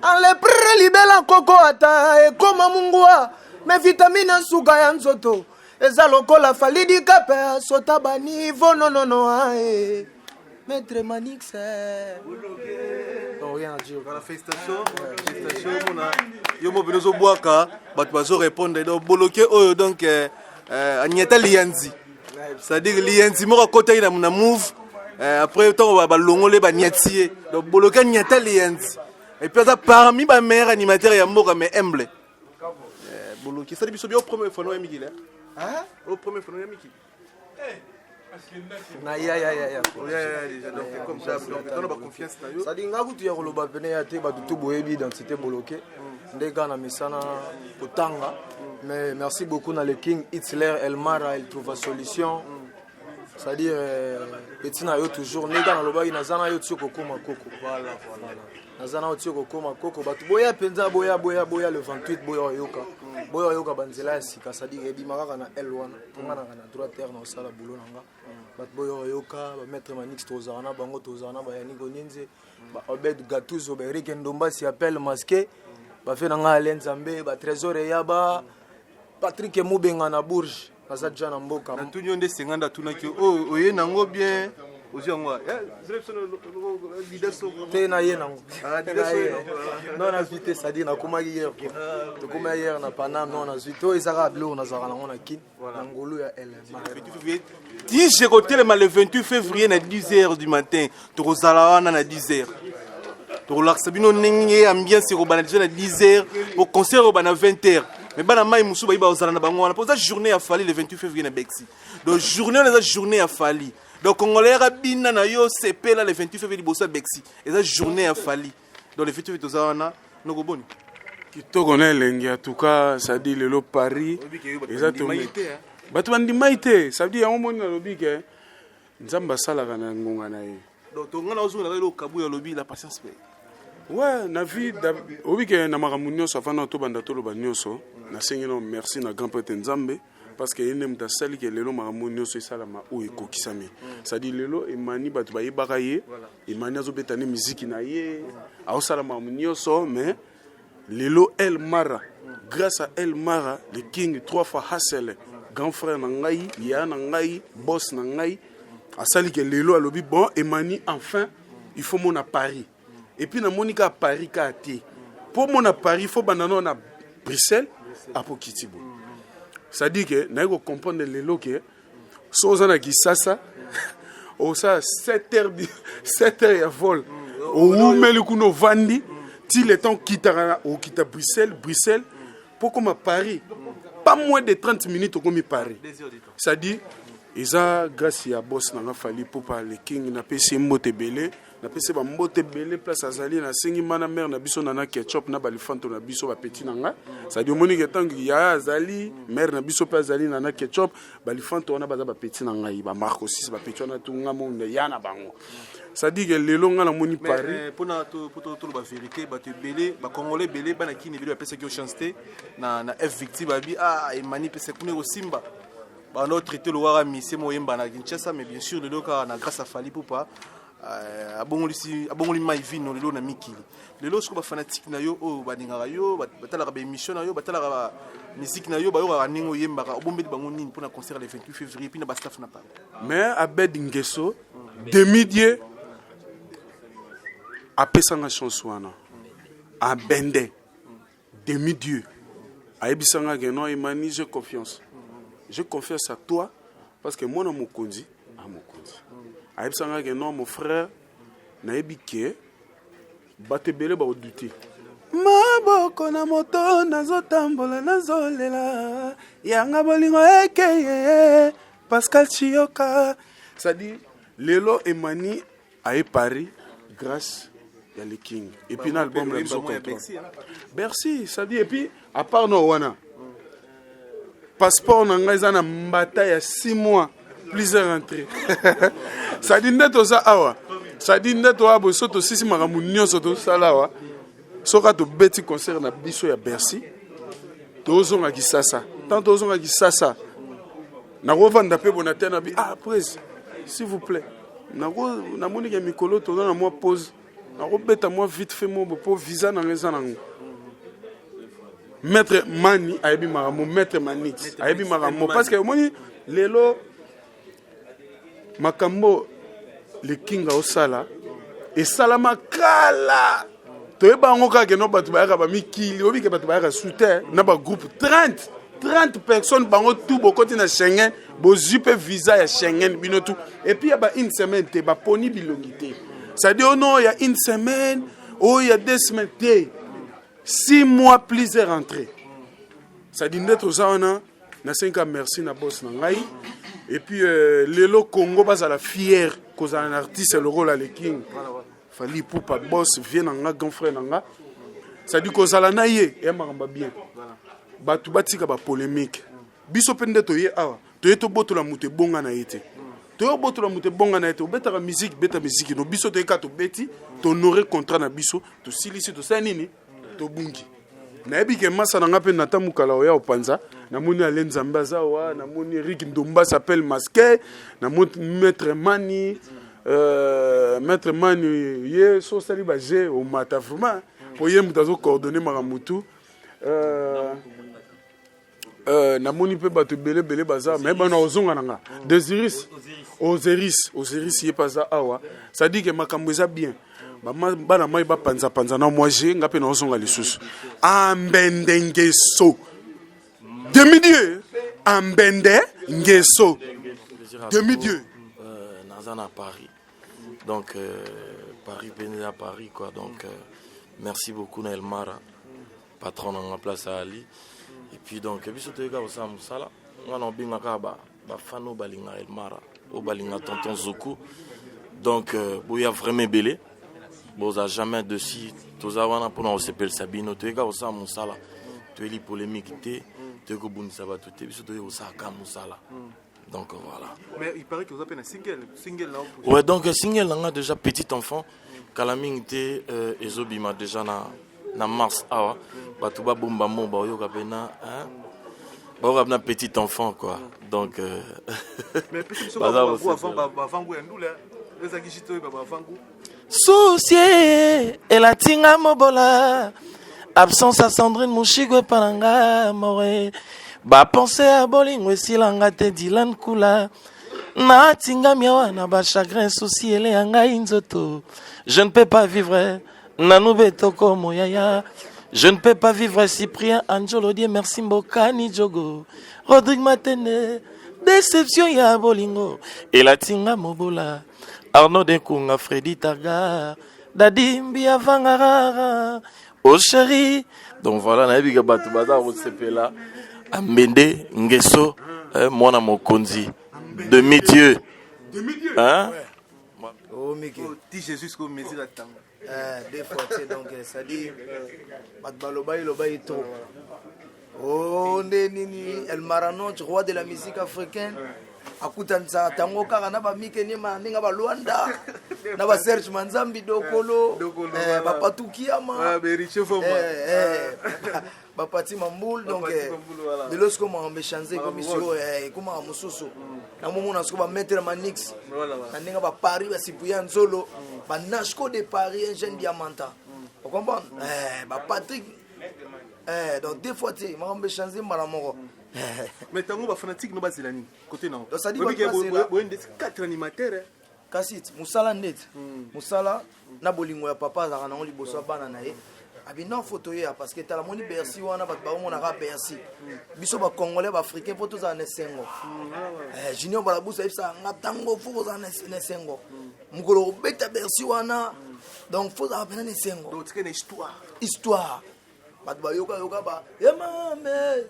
alepre libela koko ata ekoma mungwa me vitamine nsuka ya nzoto eza lokola falidikape asota banivo nonono ae Maître Manix. Non, rien à dire. Voilà, félicitations. Félicitations, mona. Yo mo bino bwaka, bato bazo répondre donc boloke oyo donc euh, euh, anyata liyanzi. C'est-à-dire liyanzi moko akotaki na na move euh, après ntango balongole banyati ye. Donc boloke anyata liyanzi. Et puis aza parmi ba meilleurs animateurs ya mboka mais humble. Euh, boloke esali biso bio première fois no ya mikili. Hein? Au première fois no ya mikili. Na ya ya ya ya. Oya ya déjà donc comme ça donc tona ba confiance na yo. C'est-à-dire nga kutu ya koloba pene ya te bato tout boyebi identité boloke nde kaka na mesana kotanga mais merci beaucoup na le king Hitler Elmara il trouva solution c'est-à-dire euh, petit na yo toujours nde kaka nalobaki naza na yo ti okokoma koko voilà voilà naza na yo ti okokoma koko bato boya mpenza boya boya boya le 28 boya oyoka boya oyoka banzela ya sika c'est-à-dire ebima kaka na l wana mpo nga naka na droit terre na osala boulot na nga bato boya oyoka bamaître manix tozala na bango tozala na bayanik onienze baobed gatuzo baerik ndombasi appel masqué bafe na ngai ale nzambe batrésor eyaba patrik mubenga na bourge naza deja na mboka natuni yo nde senga nde atunaki yo oyo oye nango bien ozwi yango te naye nango non nazwi te cestadire nakomaki hier quoi tokomaki hier na paname non nazwi te oyo eza kaka biloko nazalaka nango na kin na ngolu ya elema tige kotelema le 28 février na 10 heures du matin tokozala wana na 10 heures tokolakisa bino ndenge ambiance ekobanda deja na 10 heures po concert ekobanda na 20 heures mais bana mai mosusu bayi bakozala na bango wana mpo eza journée ya fali le 28 février na bexi donc journée wana eza journée ya fali donc congolais yaka bina na yo sepela le 28 février liboso ya bexi eza journée ya fali donc le 28 février toza wana nokoboni kitoko na elengi en tout cas cestadire lelo paris eza tombe bato bandimai te cestadire yango moni nalobi ke nzambe asalaka na ngonga na ye donc tonga na ozonga na eloko kabuya alobi la patience paye ouais na vie oyebi ke na makambo nyonso avant na tobanda toloba nyonso nasengi no merci na grand prêtre nzambe parce que ye nde moto asali ke lelo makambo nyonso esalama oyo ekokisami c'est-à-dire lelo emani bato bayebaka ye emani azobeta nde miziki na ye aosala makambo nyonso mais lelo el mara grâce à el mara le king trois fois hasele grand frère na ngai ya na ngai boss na ngai asali ke lelo alobi bon emani enfin il faut mona paris et puis namoni kaka paris kaka te mpo mona paris fo banda nao na bruxelles apo kiti boye c'est-à-dire ke naye kocomprendre lelo ke so oza na kisasa osala 7 heures 7 heures ya vol owumeli kuna ovandi ti le temps okitaka okita bruxelles bruxelles mpo okoma paris pas moins de 30 minutes okomi paris c'est-à-dire eza grâce ya boss na nga fali pupa le king napesi ye mbote ebele napesi bambote ebele place azali nasengi mana mare na biso nana ketchup na balifanto na biso bapeti na nga cestadi omoni ke ntango yaya azali mare na biso mpe azali nana ketchup balifanto wana baza bapeti na ngai bamarco 6 bapeti wana tu nga monde ya na bango cestadi ke lelo nga namoni paris mpona toloba vérité bato ebele bacongolais ebele bana kini ebele bapesaki yo chance te na f victime babi ah emani pesa kuna ekosimba banda otraite lowaka mise moyemba na kinshasa mais bien sûr lelo kaka na grâce à fali pupa euh, abongolisi abongoli mai vino lelo na mikili lelo soko bafanatike na yo oyo balingaka yo batalaka baémission na yo batalaka musique na yo bayokaka ndenge oyembaka obombeli bango nini mpona concert le 28 février mpe na bastaff na paris mais abed ngeso demi dieu apesanga chance wana abende demi dieu ayebisa nga ke non emani j'ai confiance j'ai confiance à toi parce que mwana mokonzi a mokonzi ayebisa nga ke non mon frère nayebi ke bato ebele bakodute maboko na moto nazotambola nazolela yanga bolingo ekeye pascal chiyoka c'est-à-dire lelo emani aye Paris grâce ya le King et puis na album na biso contrôle Bercy ça dit et puis à part no wana passeport na ngai eza na mbata ya 6 mois plusieurs entrées ça dit nde toza awa ça dit nde toa boye so tosisi makambo nyonso tosala awa soki tobeti concert na biso ya Bercy tozonga Kisasa tant tozonga Kisasa nakovanda mpe bona te na bi ah prise s'il vous plaît namoni ke mikolo toza na mwa pause nakobeta mwa vite fait mobo mpo visa nanga eza nango maître mani ayebi makambo maître manix ayebi makambo parce que omoni lelo makambo le king aosala esalama kala toyeba yango kaka keno bato bayaka bamikili oyebi ke bato bayaka su te na bagroupe 30 30 personnes bango tout bokoti na schengen bozwi mpe visa ya schengen bino tout epuis ya ba une semaine te baponi bilongi te c'est-à-dire ono oh ya une semaine oyo oh ya deux semaines te 6 mois plusieurs entrées c'est-à-dire nde toza wana nasengi ka merci na boss na ngai Et puis euh, lelo Congo bazala fier kozala na artiste lokola le King. Fally Ipupa boss vieux na nga grand frère na nga. C'est-à-dire kozala na ye ya makambo bien. Bato batika ba polémique. Biso pe nde toye awa, toye tobotola moto ebonga na ye te. Toye obotola moto ebonga na ye te, obetaka musique, beta musique no biso toye kaka tobeti, tohonore contrat na biso, tosilisi tosali nini? Tobungi. Nayebi ke masa na nga mpe Nathan Mukala oya opanza, namoni Alain Nzambe aza awa, namoni Eric Ndomba s'appelle Masqué, namoni Maître Mani, euh, Maître Mani ye so osali ba jeu omata vraiment, po ye moto azo coordonner makambo tout. Euh, Euh, namoni mpe bato ebele ebele baza me bana ozonga na nga desiris ozeris ozeris ye mpe aza awa cestadire ke makambo eza bien bana mai bapanzapanza na mwa je nga mpe naozonga lisusu ambende ngeso demi dieu ambende ngeso demi dieu euh, naza na paris donc euh, paris mpenza paris quoi donc euh, merci beaucoup na elmara patron na nga place ali et puis donc biso toyei kaka kosala mosala nga na obenga kaka bafan oyo balinga elmara oyo balinga tonton zoku donc euh, boya vraiment ebele boza jamais dessus toza wana mpona kosepelisa bino toyei kaka kosala mosala toyeli polémique te toyei kobundisa bato te biso toyei kosala kaka mosala Donc voilà. Mais il paraît que vous avez un single. Single là. Ouais, donc single là déjà petit enfant. Kala mingi te euh, ezobima déjà na na mars awa bato babomba mo baoyoka pena hein? baoyoka pena petit enfant quoi donc euh, Mais pesi biso baza ba kosepela. avant ba avant ya ndula. Ezaki jito ba avant Soucie elati nga mobola absence ya Sandrine Mushigo epa na nga more ba pensée ya bolingo esila nga te Dylan Kula natingami awa na ba chagrin souci eleya ngai nzoto je ne peux pas vivre nanu betoko moyaya je ne peux pas vivre Cyprien Anjolo die merci Mbokani Jogo Rodrigue Matene déception ya bolingo elati nga mobola Arnaud Dekunga, Freddy Targa, Dadi Mbia Vangarara, oh chéri. Donc voilà, nayebi ke bato baza kosepela. Ambende Ngeso, eh, mwana mokonzi, demi dieu. Hein? Oh, Mickey. Oh, ti Jésus ko mesure atanga. Eh, deux fois, tu sais, donc, eh, c'est-à-dire, bato balobaki lobaki trop. Oh, nde nini, El Maranoch, roi de la musique africaine, akutanisaka tango kaka na bamike niema ndenge balwanda na baserge manzambi dokolo eh, bapatukiama bapati mambul donc eh, lelo sikoyo makambo echange ekomi sikoyo eh, ekomaka mosusu namomona sikoyo bamaître manix na ndenge baparis basipuya nzolo banashco de paris un jeune diamanta ocomprendre bapatrik donc deux fois te makambo echange mbala moko Mais tango ba fanatique no bazela nini côté na. Donc, ça dit bato bazela. Boye ndeti 4 animateurs. kasi mosala ndeti mosala na bolingo ya papa azalaka nango liboso ya bana na ye abi non fo toyeya parce que tala moni bercy wana bato baomonaka bercy biso bacongolais baafricain mpo tozala na esengo Eh, junior balabusu ayebisaka nga ntango fo kozala na esengo mokolo kobeta bercy wana donc fo ozala mpena na esengo histoire bato bayokayoka ba emame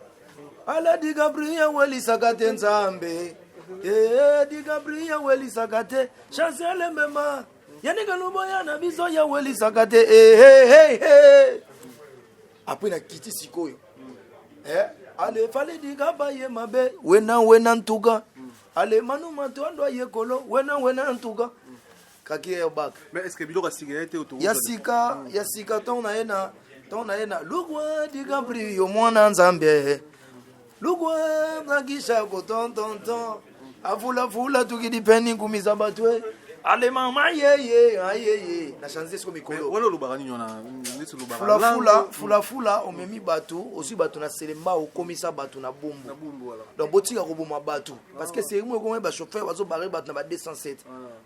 ala dicaprio welisaka te nzambe ee dicaprio welisaka te chancel mema yanika loboya na biso ya welisaka te ee apres nakiti sikoyo eh, ale fale dikaba ye mabe wena wena ntuka ale manu matoando ayekolo wena wena ntuka kaki airbag Mais est-ce que biloko ya sika ya te ya sika ya sika ntango na ye na ntango na ye na lukwa dicaprio mwana nzambe lukwa nakisha kotontonton afulafula tukidipeni nkumisa bato e ale mama yeye ayeye na change siko mikolo wana olobaka nini wana neti olobaka fulafula fulafula omemi bato ozwi bato na selemba okomisa bato na bumbu donc botika koboma bato parce que seri moko ekomi bachauffeur bazobare bato na ba 207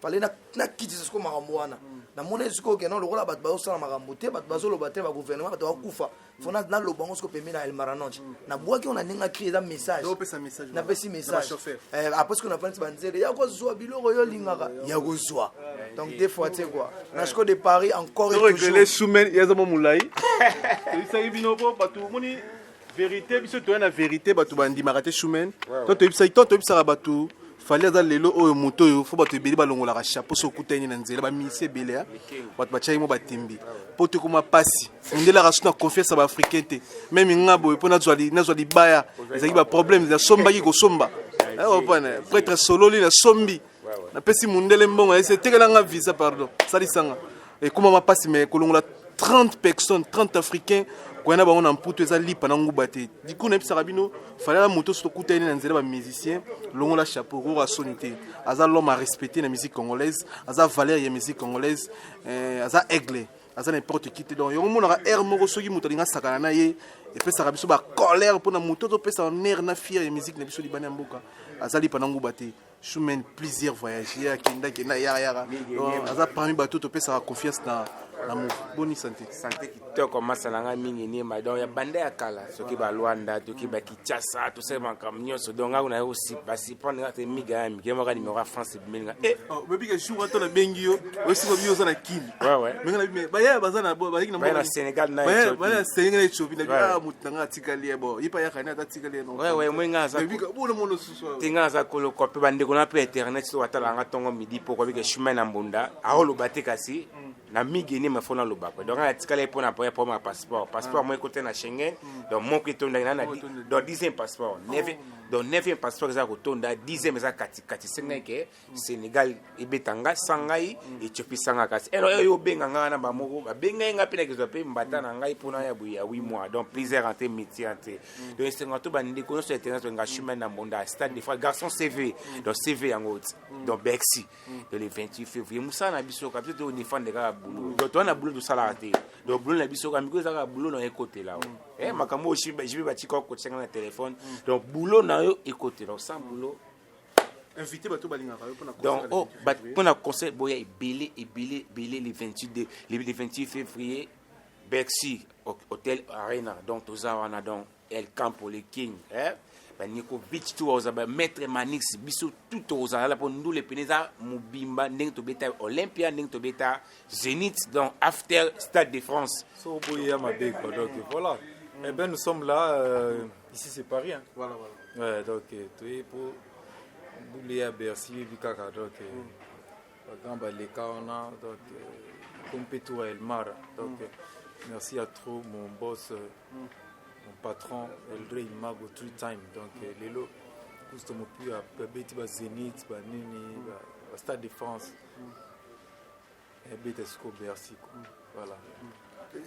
fale nakitisa sikoyo makambo wana namoni sikoyo keno lokola bato bazosala makambo te bato bazoloba te bagouvernement bato bakufa fo naloba yango sikoyo pembeni na elmaranoche nabwaki yango na ndenge akri eza message napesi message après sikoyo nafandisi banzele ya kozwa biloko yo olingaka ya kozwa donc deux fois te quoi nashko de paris encore et toujours Schumann yaza mwa molai toyebisaki bino po bato omoni vérité biso toya na vérité bato bandimaka te Schumann to toyebisaki to toyebisaka bato Fally aza lelo oyo moto oyo fo bato ebele balongolaka chapeau soki okutani na nzela bamisi ebele bato batyaki mo batembe mpo te ekoma mpasi mondelaka so na confiance ya baafricain te meme nga boye mpo nazwa libaya ezalaki baproblème nasombaki kosomba opana prêtre sololi nasombi napesi mondele mbongo ayesi etekela nga visa pardon salisanga ekomama mpasi me kolongola 30 personnes 30 africains koya na bango na mputu eza lipa na nguba te diku nayebisaka bino falala moto soki tokutani na nzela bamusicien longola chapeau kokoka soni te aza l'homme à respecter na musique congolaise aza valeur ya musique congolaise eh, aza aigle aza n'importe qui te donc yango omonaka aire moko soki moto alingi asakana na ye epesaka biso bacolère mpona moto azopesa honneur na fier ya musique na biso libanda ya mboka aza lipa na nguba te Schumann plusieurs voyages ye akenda kenda yaka yaka donc aza parmi bato topesaka confiance na na move boni santé santé kitoko masa na ngai mingi niema donc ya banda ya kala soki ba Luanda toki ba Kinshasa tosala makambo nyonso donc ngai na yo basiprendre nga te miga ya mike moko numéro ya France ebimeli nga eh oh, oyebi ke jour ata nabengi yo oyesi babi oza na kini mais baya baza na bazalaki na na Sénégal na Ethiopie baya na Sénégal na Ethiopie na bi ah moto na ngai atikali ye bon ye pa yaka ne ata atikali ye non ouais ouais moi ngai aza bona mono susu te ngai aza kolo kwa mpe bandeko na mpe internet so batalaka nga ntongo midi pokwa bike chemin na mbunda aoloba te kasi na migeni ma fo naloba kwe donc ngai natikala ye mpona ya problème ya passeport passeport moko ekota na Schengen donc moko etondaki na donc dixième passeport donc neuvième passeport eza kotonda dixième eza katikati sengai ke Sénégal ebeta nga sans ngai Ethiopie sanga kasi elo oyo obenga nga na bamoko babengai nga mpe nakezwa mpe mbata na ngai mpona ya boye ya 8 mois donc plusieurs entrée métier entrée donc esenga to bandeko nyonso ya internet nga chemin na mbonda stade de fois garçon CV donc CV yango ti donc Bercy donc le 28 février mosala na biso ka biso todefendre kaka boulot donc toza na boulot tosalaka te donc boulot na biso ka miko eza kaka boulot na yo ekotela o makambo oyo jibe batika okotisanga na telefone donc boulot na yo ekotela sans boulot invité bato balingaka yo mpona donc oh, mpona concert boya ebele ebele ebele le 28 le 28 février Bercy Hôtel Arena donc toza wana donc El Campo le King eh? baniko beach to oza ba maître Manix biso tout tozala mpo ndule pene eza mobimba ndenge tobeta Olympia ndenge tobeta Zénith donc after Stade de France so boya mabe quoi donc voilà eh ben nous sommes là ici c'est Paris hein. Voilà voilà ouais donc toye po ndule ya Bercy yebi kaka donc bagrand baleka wana donc comme mpe tour ya Elmara donc merci à trop mon boss mon patron El Rey Mago three time donc lelo kusto mopi abeti ba Zénith banini ba Stade de France ebeta sikoyo Bercy quoi voilà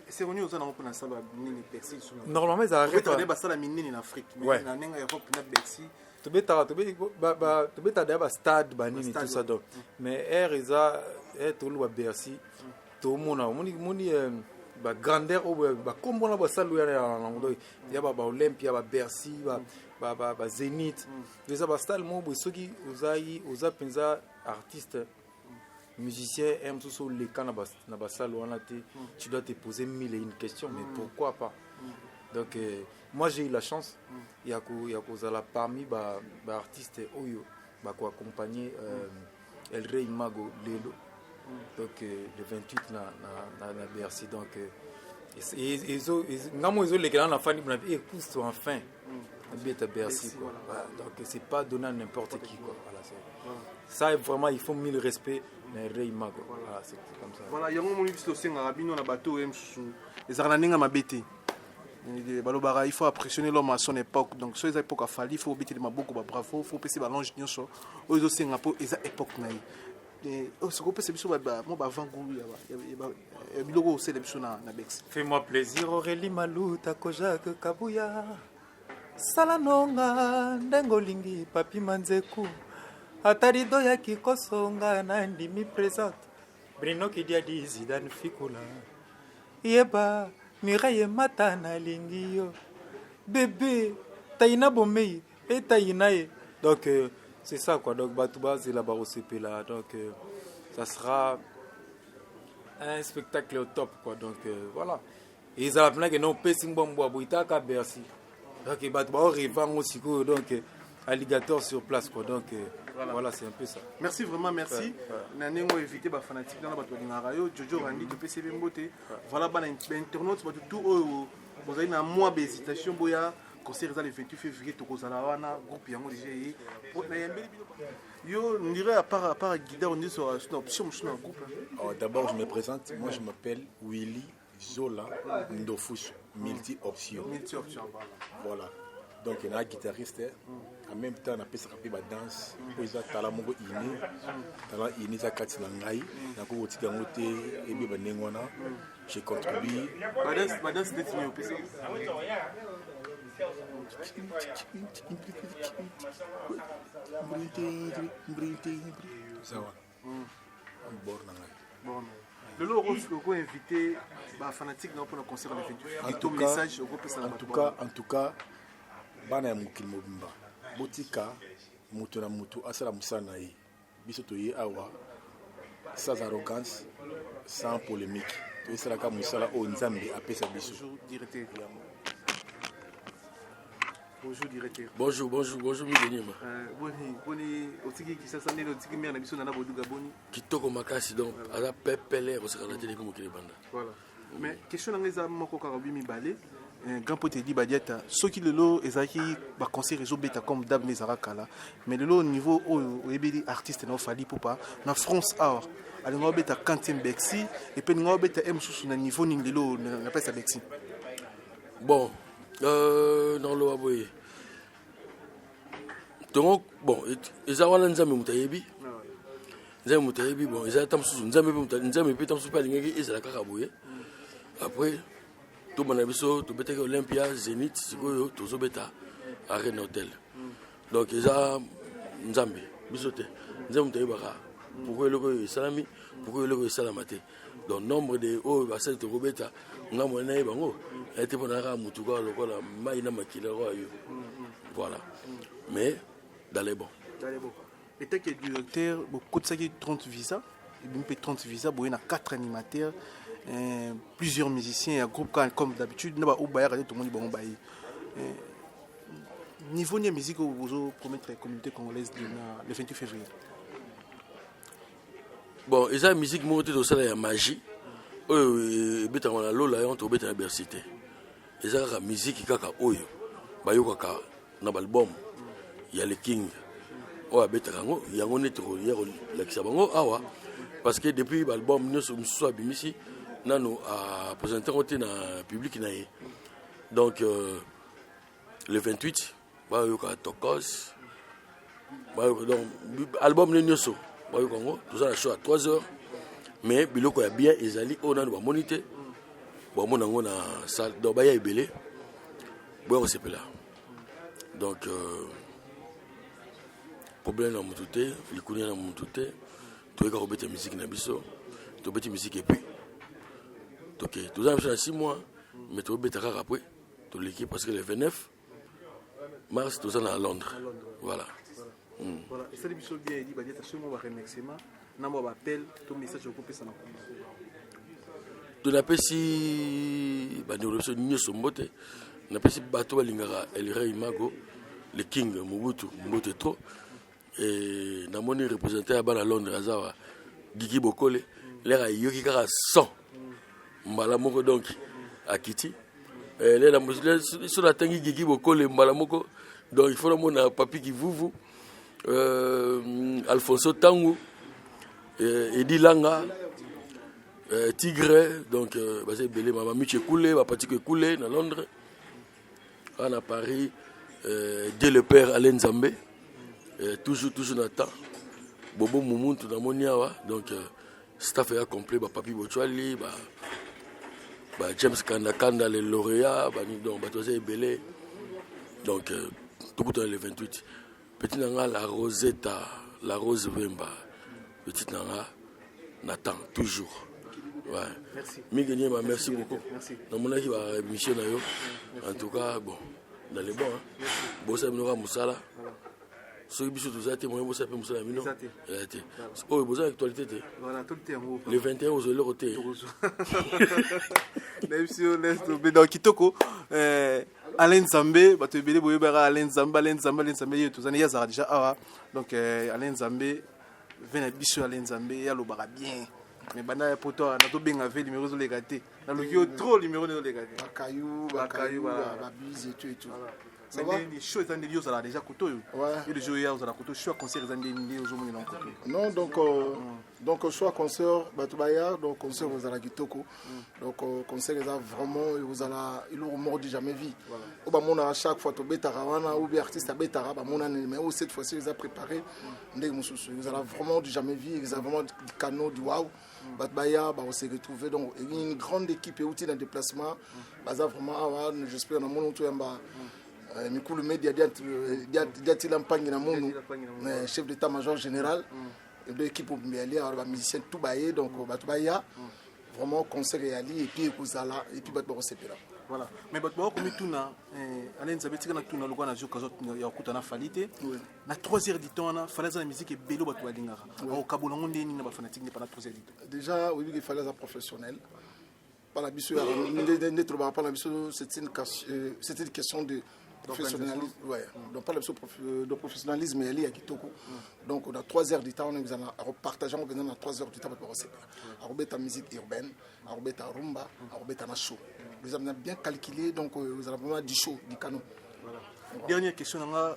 cérémonie oza nango mpona sala nini Bercy normalement ezalaka basala minene na Afrique mais na ndenge ya Europe na Bercy tobetaka tobetaka deya bastade banini tout ça donc mais aire eza aire toloba Bercy tomona omoni moni bagrandeur oyo bakombo na basala oyo yango donc ya baolympia babercy bazénith eza bastade moko boye soki ozai oza mpenza artiste musicien un mosusu oleka na basale wana te tu dois te poser mille et une questions mais pourquoi pas donc moi j'ai eu la chance ya kozala parmi baartiste oyo bakoaccompagner El Rey Mago lelo donc le 28 na Bercy donc nga mo ezolekela na fani na écoute enfin nabeta Bercy quoi donc c'est pas donné à n'importe qui quoi voilà ça vraiment il faut mille respect na El Rey Mago voilà c'est comme ça voilà yango moni biso tosengaka bino na bato oyo mosusu ezalaka na ndenge mabe te balobaka il faut impressionner l'homme à son époque donc so eza époque afali il faut obeteli maboko babravo faut opesi balange nyonso oyo ezosenga mpo eza époque na ye soki opesa biso mwa bavangu ya biloko osala biso na Bercy fais-moi plaisir Aurélie Maluta Kojak Kabuya sala nonga ndenge olingi papi manzeku ata rido ya kikosonga na ndimi présente Brino Kidiadi Zidane Fikula yeba Mireille Mata nalingi yo bébé taina bomei etayina ye donc c'est ça quoi donc bato bazela bakosepela donc ça sera un spectacle au top quoi donc voilà ezala mpena ke non opesi mbwambwa boye taka Bercy donc bato baorêver yango sikoyo donc alligator sur place quoi donc voilà, voilà c'est un peu ça merci vraiment merci na ndenge oyo éviter bafanatique nana bato balingaka yo jojo randi topesi ye mbote voilà bana bainternaute bato tout oyo bozali na mwa bahésitation boya. Concert eza le 28 février, tokozala wana, groupe yango déjà eye. Nayambeli bino yo ndire à part à part guidare nyonso na option mosusu na groupe. Alors, d'abord, je me présente. Moi, je m'appelle Willy Zola Ndofusu, multi-option. Multi-option, voilà. Voilà. Donc, il y a un guitariste. En même temps, on appelle ça la danse. Po eza talent moko inné. Talent inné eza kati na ngai. Nakoki kotika yango te ebeba ndenge wana. Je contribue. Ba danse neti nini opesa? Eza wana. Bord na ngai. Bon. Lelo oko invité ba fanatique na mpona concert le 28 En to tout cas, message okopesa na en bato tout cas, en tout cas, bana ya mokili mobimba botika moto na moto asala mosala na ye. Biso toye awa sans arrogance, sans polémique, toyesalaka mosala oyo Nzambe apesa biso. Bonjour directeur. Bonjour directeur. Bonjour, bonjour, bonjour Milenima. Boni boni otiki Kinshasa ndenge otiki mère na biso Nana Boduga boni? Kitoko makasi, donc aza pepele kosakana te depuis mokili ebanda. Voilà. Mais question na ngai eza moko kaka bi mibale. Grand pote Edi Badiata, soki lelo ezalaki ba concert ezobeta comme d'hab nde ezalaka kala, mais lelo niveau oyo oyebeli artiste na Fally Ipupa na France awa alinga obeta quantième Bercy et puis alinga obeta e mosusu na niveau nini lelo na place ya Bercy? Bon, nakoloba boye tongo, bon, eza wana Nzambe moto ayebi, Nzambe moto ayebi. Bon, eza ta mosusu Nzambe mpe, Nzambe mpe ta mosusu mpe alingaki ezala kaka boye. Après tobanda biso tobetaki Olympia, Zénith, sikoyo tozobeta Arena Hotel. Donc eza Nzambe, biso te. Nzambe moto ayebaka pourquoi eloko oyo esalami, pourquoi eloko oyo esalama te. Donc nombre de oyo basali tokobeta, ngambo wana nayeba yango aye te, mpona kaka motu kaka lokola mai na makila kaka yo. Voilà, mais dans les bons. Dans les bons. Étant que directeur, bokotisaki 30 visa, ebimi mpe 30 visa boye na 4 animateurs, plusieurs musiciens ya groupe comme d'habitude na baoyo bayaka te, tomoni bango baye. Niveau ni ya musique oyo bozo promettre communauté congolaise na le 28 février? Bon, eza musique moko te tosala ya magie oyo ebetaka na lola, yo tobeta na Bercy te. Eza kaka musique kaka oyo bayokaka na baalbum ya Le King oyo abetaka yango, yango nde tokoya kolakisa bango awa, parce que depuis baalbum nyonso mosusu abimisi nano aprésente yango te na public na ye. Donc le 28 bayoka tokos, bayoka donc album ne nyonso bayoka yango. Toza na show ya 3 heures, mais biloko ya bien ezali oyo nano bamoni te, bamona yango na salle. Donc baya ebele, boya kosepela. Donc problème na motu te, likunia na motu te, toyeka kobeta musique na biso, tobeti musique et puis toke. Toza na biso na 6 mois, mais tobeta kaka, après toleki, parce que le 29 mars toza na Londres. Voilà. Voilà, esali biso bien Edi Badiata. Soki mwa baremerciement na mwa baappel to message okopesa na communauté. To napesi bandeko na biso nyonso mbote, napesi bato balingaka El Rey Mago, le King Mobutu, mbote trop. E namoni représentant ya bana Londres aza wa Gigi Bokole, lere ayoki kaka 100 mbala moko, donc akiti so natangi Gigi Bokole mbala moko. Donc il faut namona Papi Kivuvu, Alfonso Tangu, Edi Langa, Tigre, donc baza ebele, mama Michi Ekule, bapatiko Ekule na Londres, awa na Paris, Dieu le Père Ale Nzambe, toujours toujours na temps, Bobo Mumuntu namoni awa. Donc staff ya complet, bapapi Bochwali, ba James Kandakanda, le lauréat bani, donc bato baza ebele. Donc tokutana le 28. Petit na nga la Rosetta, la Rose Vemba, petite na nga Nathan, toujours. Ouais. Merci. Mingi Niema, merci beaucoup. Merci. Namonaki ba émission na yo. En tout cas, bon, dans les bons, hein. Bosa bino ka mosala. Soki biso toza te, moyen bosa mpe mosala bino. Eza te. Eza te. Oyo boza actualité te. Voilà, tolite yango. Le 21 ozwa eloko te. Nayebisi yo, laisse tomber. Donc kitoko, Alain Nzambe, bato ebele boyebaka Alain Nzambe, Alain Nzambe, Alain Nzambe ye tozani, ye azalaka déjà awa. Donc Alain Nzambe ve na biso, Alain Nzambe ye alobaka bien, mais banda ya poto awa natobenga ve numéro ezoleka te, naluki yo trop, numéro ezoleka te. Bakayu, Bakayu, bakayu, voilà. babise et tout et tout. Ça va? Show eza ndenge ozala déjà koto oyo. Yo déjà oya ozala koto show ya concert eza ndenge nde ozomona na koto. Non, donc donc show ya concert bato baya, donc concert ozala kitoko. Donc concert eza vraiment ozala eloko moko du jamais vu. Oyo bamonaka chaque fois tobetaka wana ou bien artiste abetaka bamonani, mais oyo cette fois-ci eza préparé ndenge mosusu, ezala vraiment du jamais vu, eza vraiment du canon, du wow. Bato baya bakose retrouver. Donc une grande équipe euti na déplacement, baza vraiment awa. J'espère namoni otoyamba mikulu media diatila mpangi na munu, chef d'état major général de équipe obimbi awa, bamusicien tout baye. Donc bato baya vraiment, concert eyali et puis ekozala et puis bato bakosepela. Voilà, mais bato bakomi tuna ale Nzambe tika na tuna lokwa na occasion ya kokuta na Fally te na 3 heures du temps wana. Fally aza na musique ebele, bato balingaka akokabola yango nde nini na bafanatique nde pendant 3 heures du temps? Déjà oyebi ke Fally aza professionnel. Mpana biso nde tolobaka, mpana biso c'est une question de professionnalisme, ouais. Donc mpana biso de professionnalisme eyali ya kitoko. Donc na 3 heures du temps wana ezala akopartage yango mpenza. Na 3 heures du temps bato bakosepela. Akobeta musique urbaine, akobeta rumba, akobeta na show eza mpenza bien calculé. Donc ezala vraiment du show, du canon. Voilà. Dernière question na nga,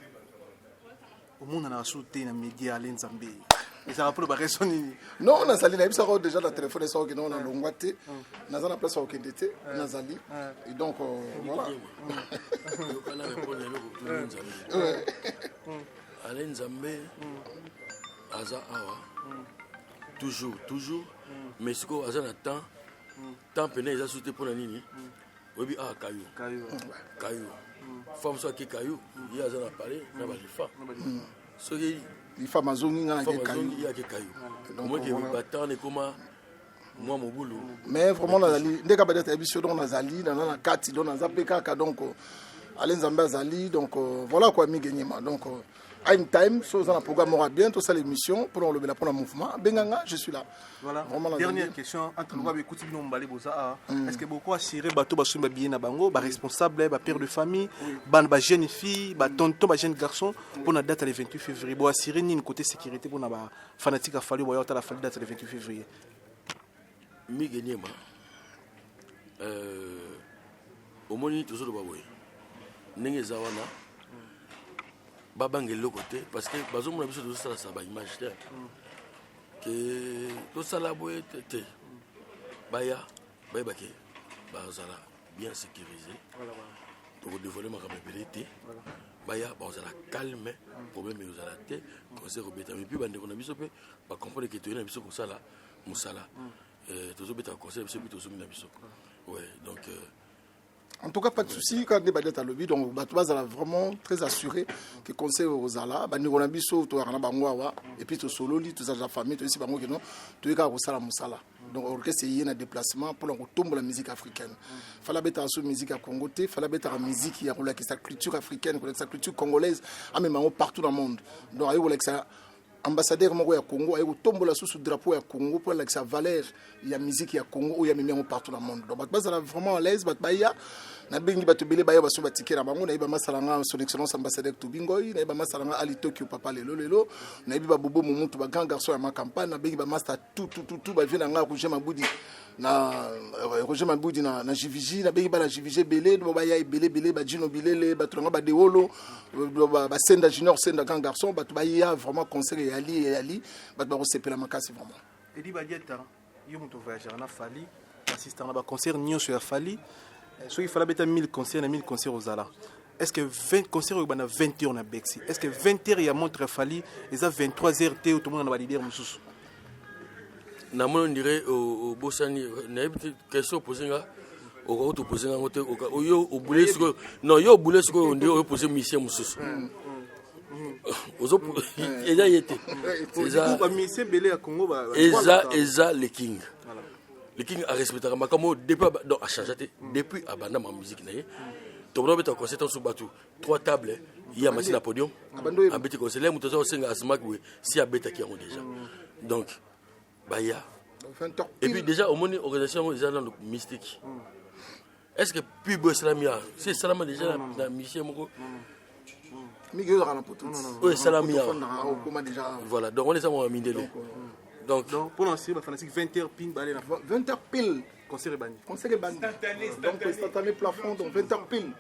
omonanaka so te na média, ale Nzambe, ezalaka mpona baraison nini? Non, nazali, nayebisaka déjà na telefone esaka okende, na longwa te, naza na place ya kokende te, nazali et donc voilà. Yokana répondre eloko tuni Nzambe. Ale Nzambe aza awa toujours, toujours, mais sikoyo aza na temps, temps pene eza su te. Mpona nini? Oyebi awa kayo kayo femme so ake kayo, ye aza na palais na balifa soki lifa mazongi, nga nake kayo. Ye ake kayo, omoki batemps ekoma mwa mobulu. Mais vraiment nazali nde kaka badete yebi so. Donc nazali naza na kati, donc naza mpe kaka. Donc ale Nzambe azali. Donc voilà quoi, migenyema. Donc anytime so oza na programme moko ya bien, tosala émission mpona kolobela mpona mouvement, benganga, je suis là. Voilà. Vraiment, nazali. Dernière question entre lokwa bekuti bino mobale boza awa. Est ce que boko assurer bato basombi babillet na bango, baresponsable, bapère de famille, bana, bajeune fille, batonton, bajeune garçon, mpona date ya le 28 février, boassurer nini côté sécurité mpona bafanatique ya Fally boya otala Fally date ya le 28 février? Mige Niema, omoni tozoloba boye ndenge eza wana, babanga eloko te parce que bazomona biso tozosalasa baimage te ke tosala boye te te. Baya bayebake bazala bien sécurisé, tokodévoile makambo ebele te. Baya bazala calme, problème ezala te, concert obetama. Et puis bandeko na biso mpe bacomprendre ke toye na biso kosala mosala, tozobeta concert biso mpe tozomi na biso, ouais. Donc En tout cas, pas de souci. Quand nde badete alobi, donc bato bazala vraiment très assuré que conseil ozala. Bandeko na biso toyaka na bango awa et puis tosololi, tozala famille, toyesi bango keno toyei kaka kosala mosala. Donc orchestre eye na déplacement mpona kotombola musique africaine. Fally abetaka so musique ya Congo te, Fally abetaka musique ya kolakisa culture africaine, kolakisa culture congolaise, amema yango partout dans le monde. Donc aye kolakisa ambassadeur moko ya Congo, aye kotombola susu drapeau ya Congo mpo alakisa valeur ya musique ya Congo oyo amemi yango partout na monde. Donc bato bazala vraiment à l'aise, bato baya. Nabengi bato ebele baya baso batike na bango. Nayebi bamasala nga son excellence ambassadeur Tobingoi, nayebi bamasala nga Ali Tokyo papa lelo lelo, nayebi babobo momutu, bagrand garçon ya macampagne. Nabengi bamaster tout tout tout tout, bavie na nga Roger Mabudi na Roger Mabudi na JVG. Nabengi bana JVG ebele baya, ebele ebele, bajino bilele, bato nanga badeolo, basenda junior, senda grand garçon. Bato baya vraiment, concert eyali, eyali, bato bakosepela makasi vraiment. Edi Badiata, yo moto voyageur na Fally, assistant na baconcert nyonso ya Fally, soki Fally abeta 1000 concert, na 1000 concert ozala. Est ce que 20 concert oyo banda 20 heures na Bercy, est ce que 20 heures ya montre ya Fally eza 23 heures te oyo tomona na baleader mosusu? Namoni on dirait obosani, nayebi te question opose nga, okoki topose ngango te. Yo obule sikoyo, non, yo obule sikoyo, on dirait oyopose musicien mosusu, eza ye te. Bamusicien ebele ya Congo. Eza le King. Le King arespectaka makambo depuis, donc achange te depuis abanda ma musique na ye. Tobona obeta concert ntanso bato trois tables, ye amati na podium, abeti concert le moto aza kosenga azmak boye si abetaki yango déjà. Donc baya. Et puis déjà omoni organisation yango eza nano mystique. Est ce que pub esalami ya si esalama déjà na musicien moko? Mingi ozalaka na poto. Oyo esalami awa, voilà. Donc wana eza mwa mindele. Donc mpona assurer bafanatique, 20 heures pile bale na 20 heures pile. Concert ebandi. Concert ebandi, donc instantané plafond, donc 20 heures pile.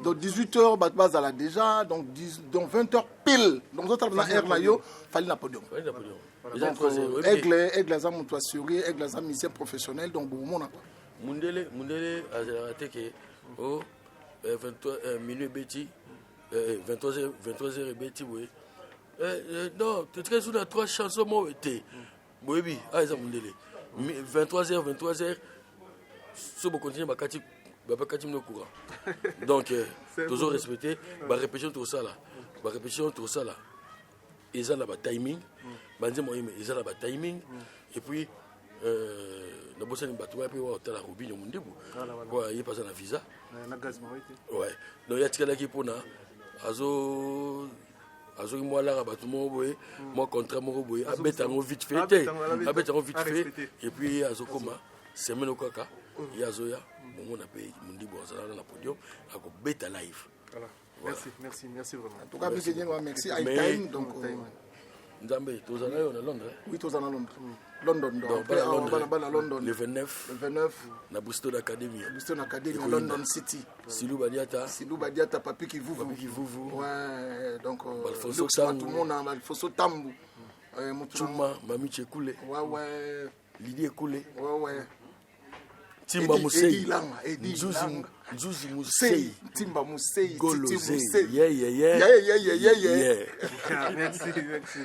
Donc 18 heures bato bazala déjà, donc 10, donc 20 heures pile, donc ozotala na heure na yo, Fally na podium. Fally na podium. Eza Donc trois heures, oyebi te. Aigle, Aigle aza moto assuré, Aigle aza musicien professionnel, donc bomona quoi. Mundele, mundele azalaka te ke o 23 minuit ebeti, 23 heures, 23 heures ebeti boye. Non, totikali so na trois chansons moko te. Boyebi ah, eza mundele. 23 heures, 23 heures so bocontinue, bakati, bakati mino courant. Donc tozo respecte barépétition, tosala barépétition, tosala eza na batiming, banzembo oyembe eza na batiming. Et puis nabosani bato wana mpe wa otala Robinho Mundibu. Po ye mpe aza na visa. Na gaz mawete. Ouais, donc ye atikalaki mpona azo azoki mwa laka bato moko boye, mwa contrat moko boye, abeta yango vite fait te, abeta yango vite fait, et puis azokoma semaine oyo kaka ye azoya. Bomona mpe Mundibu azalaka na podium, akobeta live. Voilà. Merci, merci, merci vraiment. En tout cas, Mike Nyema, merci. Mais- Time, donc Nzambe, tozala yo na Londres. Oui, toza na Londres. London, donc. Donc, bana Après, Londres, bana London. Le 29. Le 29. Na Bristol Academy. Bristol Academy, Ekoyinda. London City. Silou Badiata. Silou Badiata, Papi Kivuvu. Papi Kivuvu. Ouais, donc Alfonso Lux Tangu. Matumona, Alfonso Tambu. Mutu na- Chuma, Mami Chekule. Ouais. Lydie Ekule. Ouais. Timba Eddie- Musei. Eddie Ilanga, Eddie Nzuzi, Ilanga. Nzuzi Musei, Musei. Timba Musei, Titi Golo Zei. Musei. Yeah. Yeah. Yeah. Merci, merci.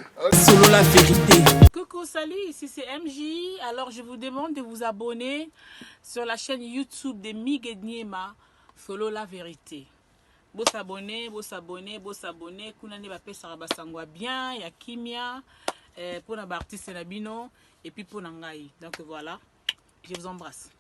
Solo la vérité. Coucou, salut, ici c'est MJ. Alors je vous demande de vous abonner sur la chaîne YouTube de Miguel Niema, Solo la vérité. Bo s'abonner, bo s'abonner, bo s'abonner. Kuna nde bapesaka basango ya bien, ya kimia, mpona baartiste na bino et puis mpona ngai. Donc voilà, je vous embrasse.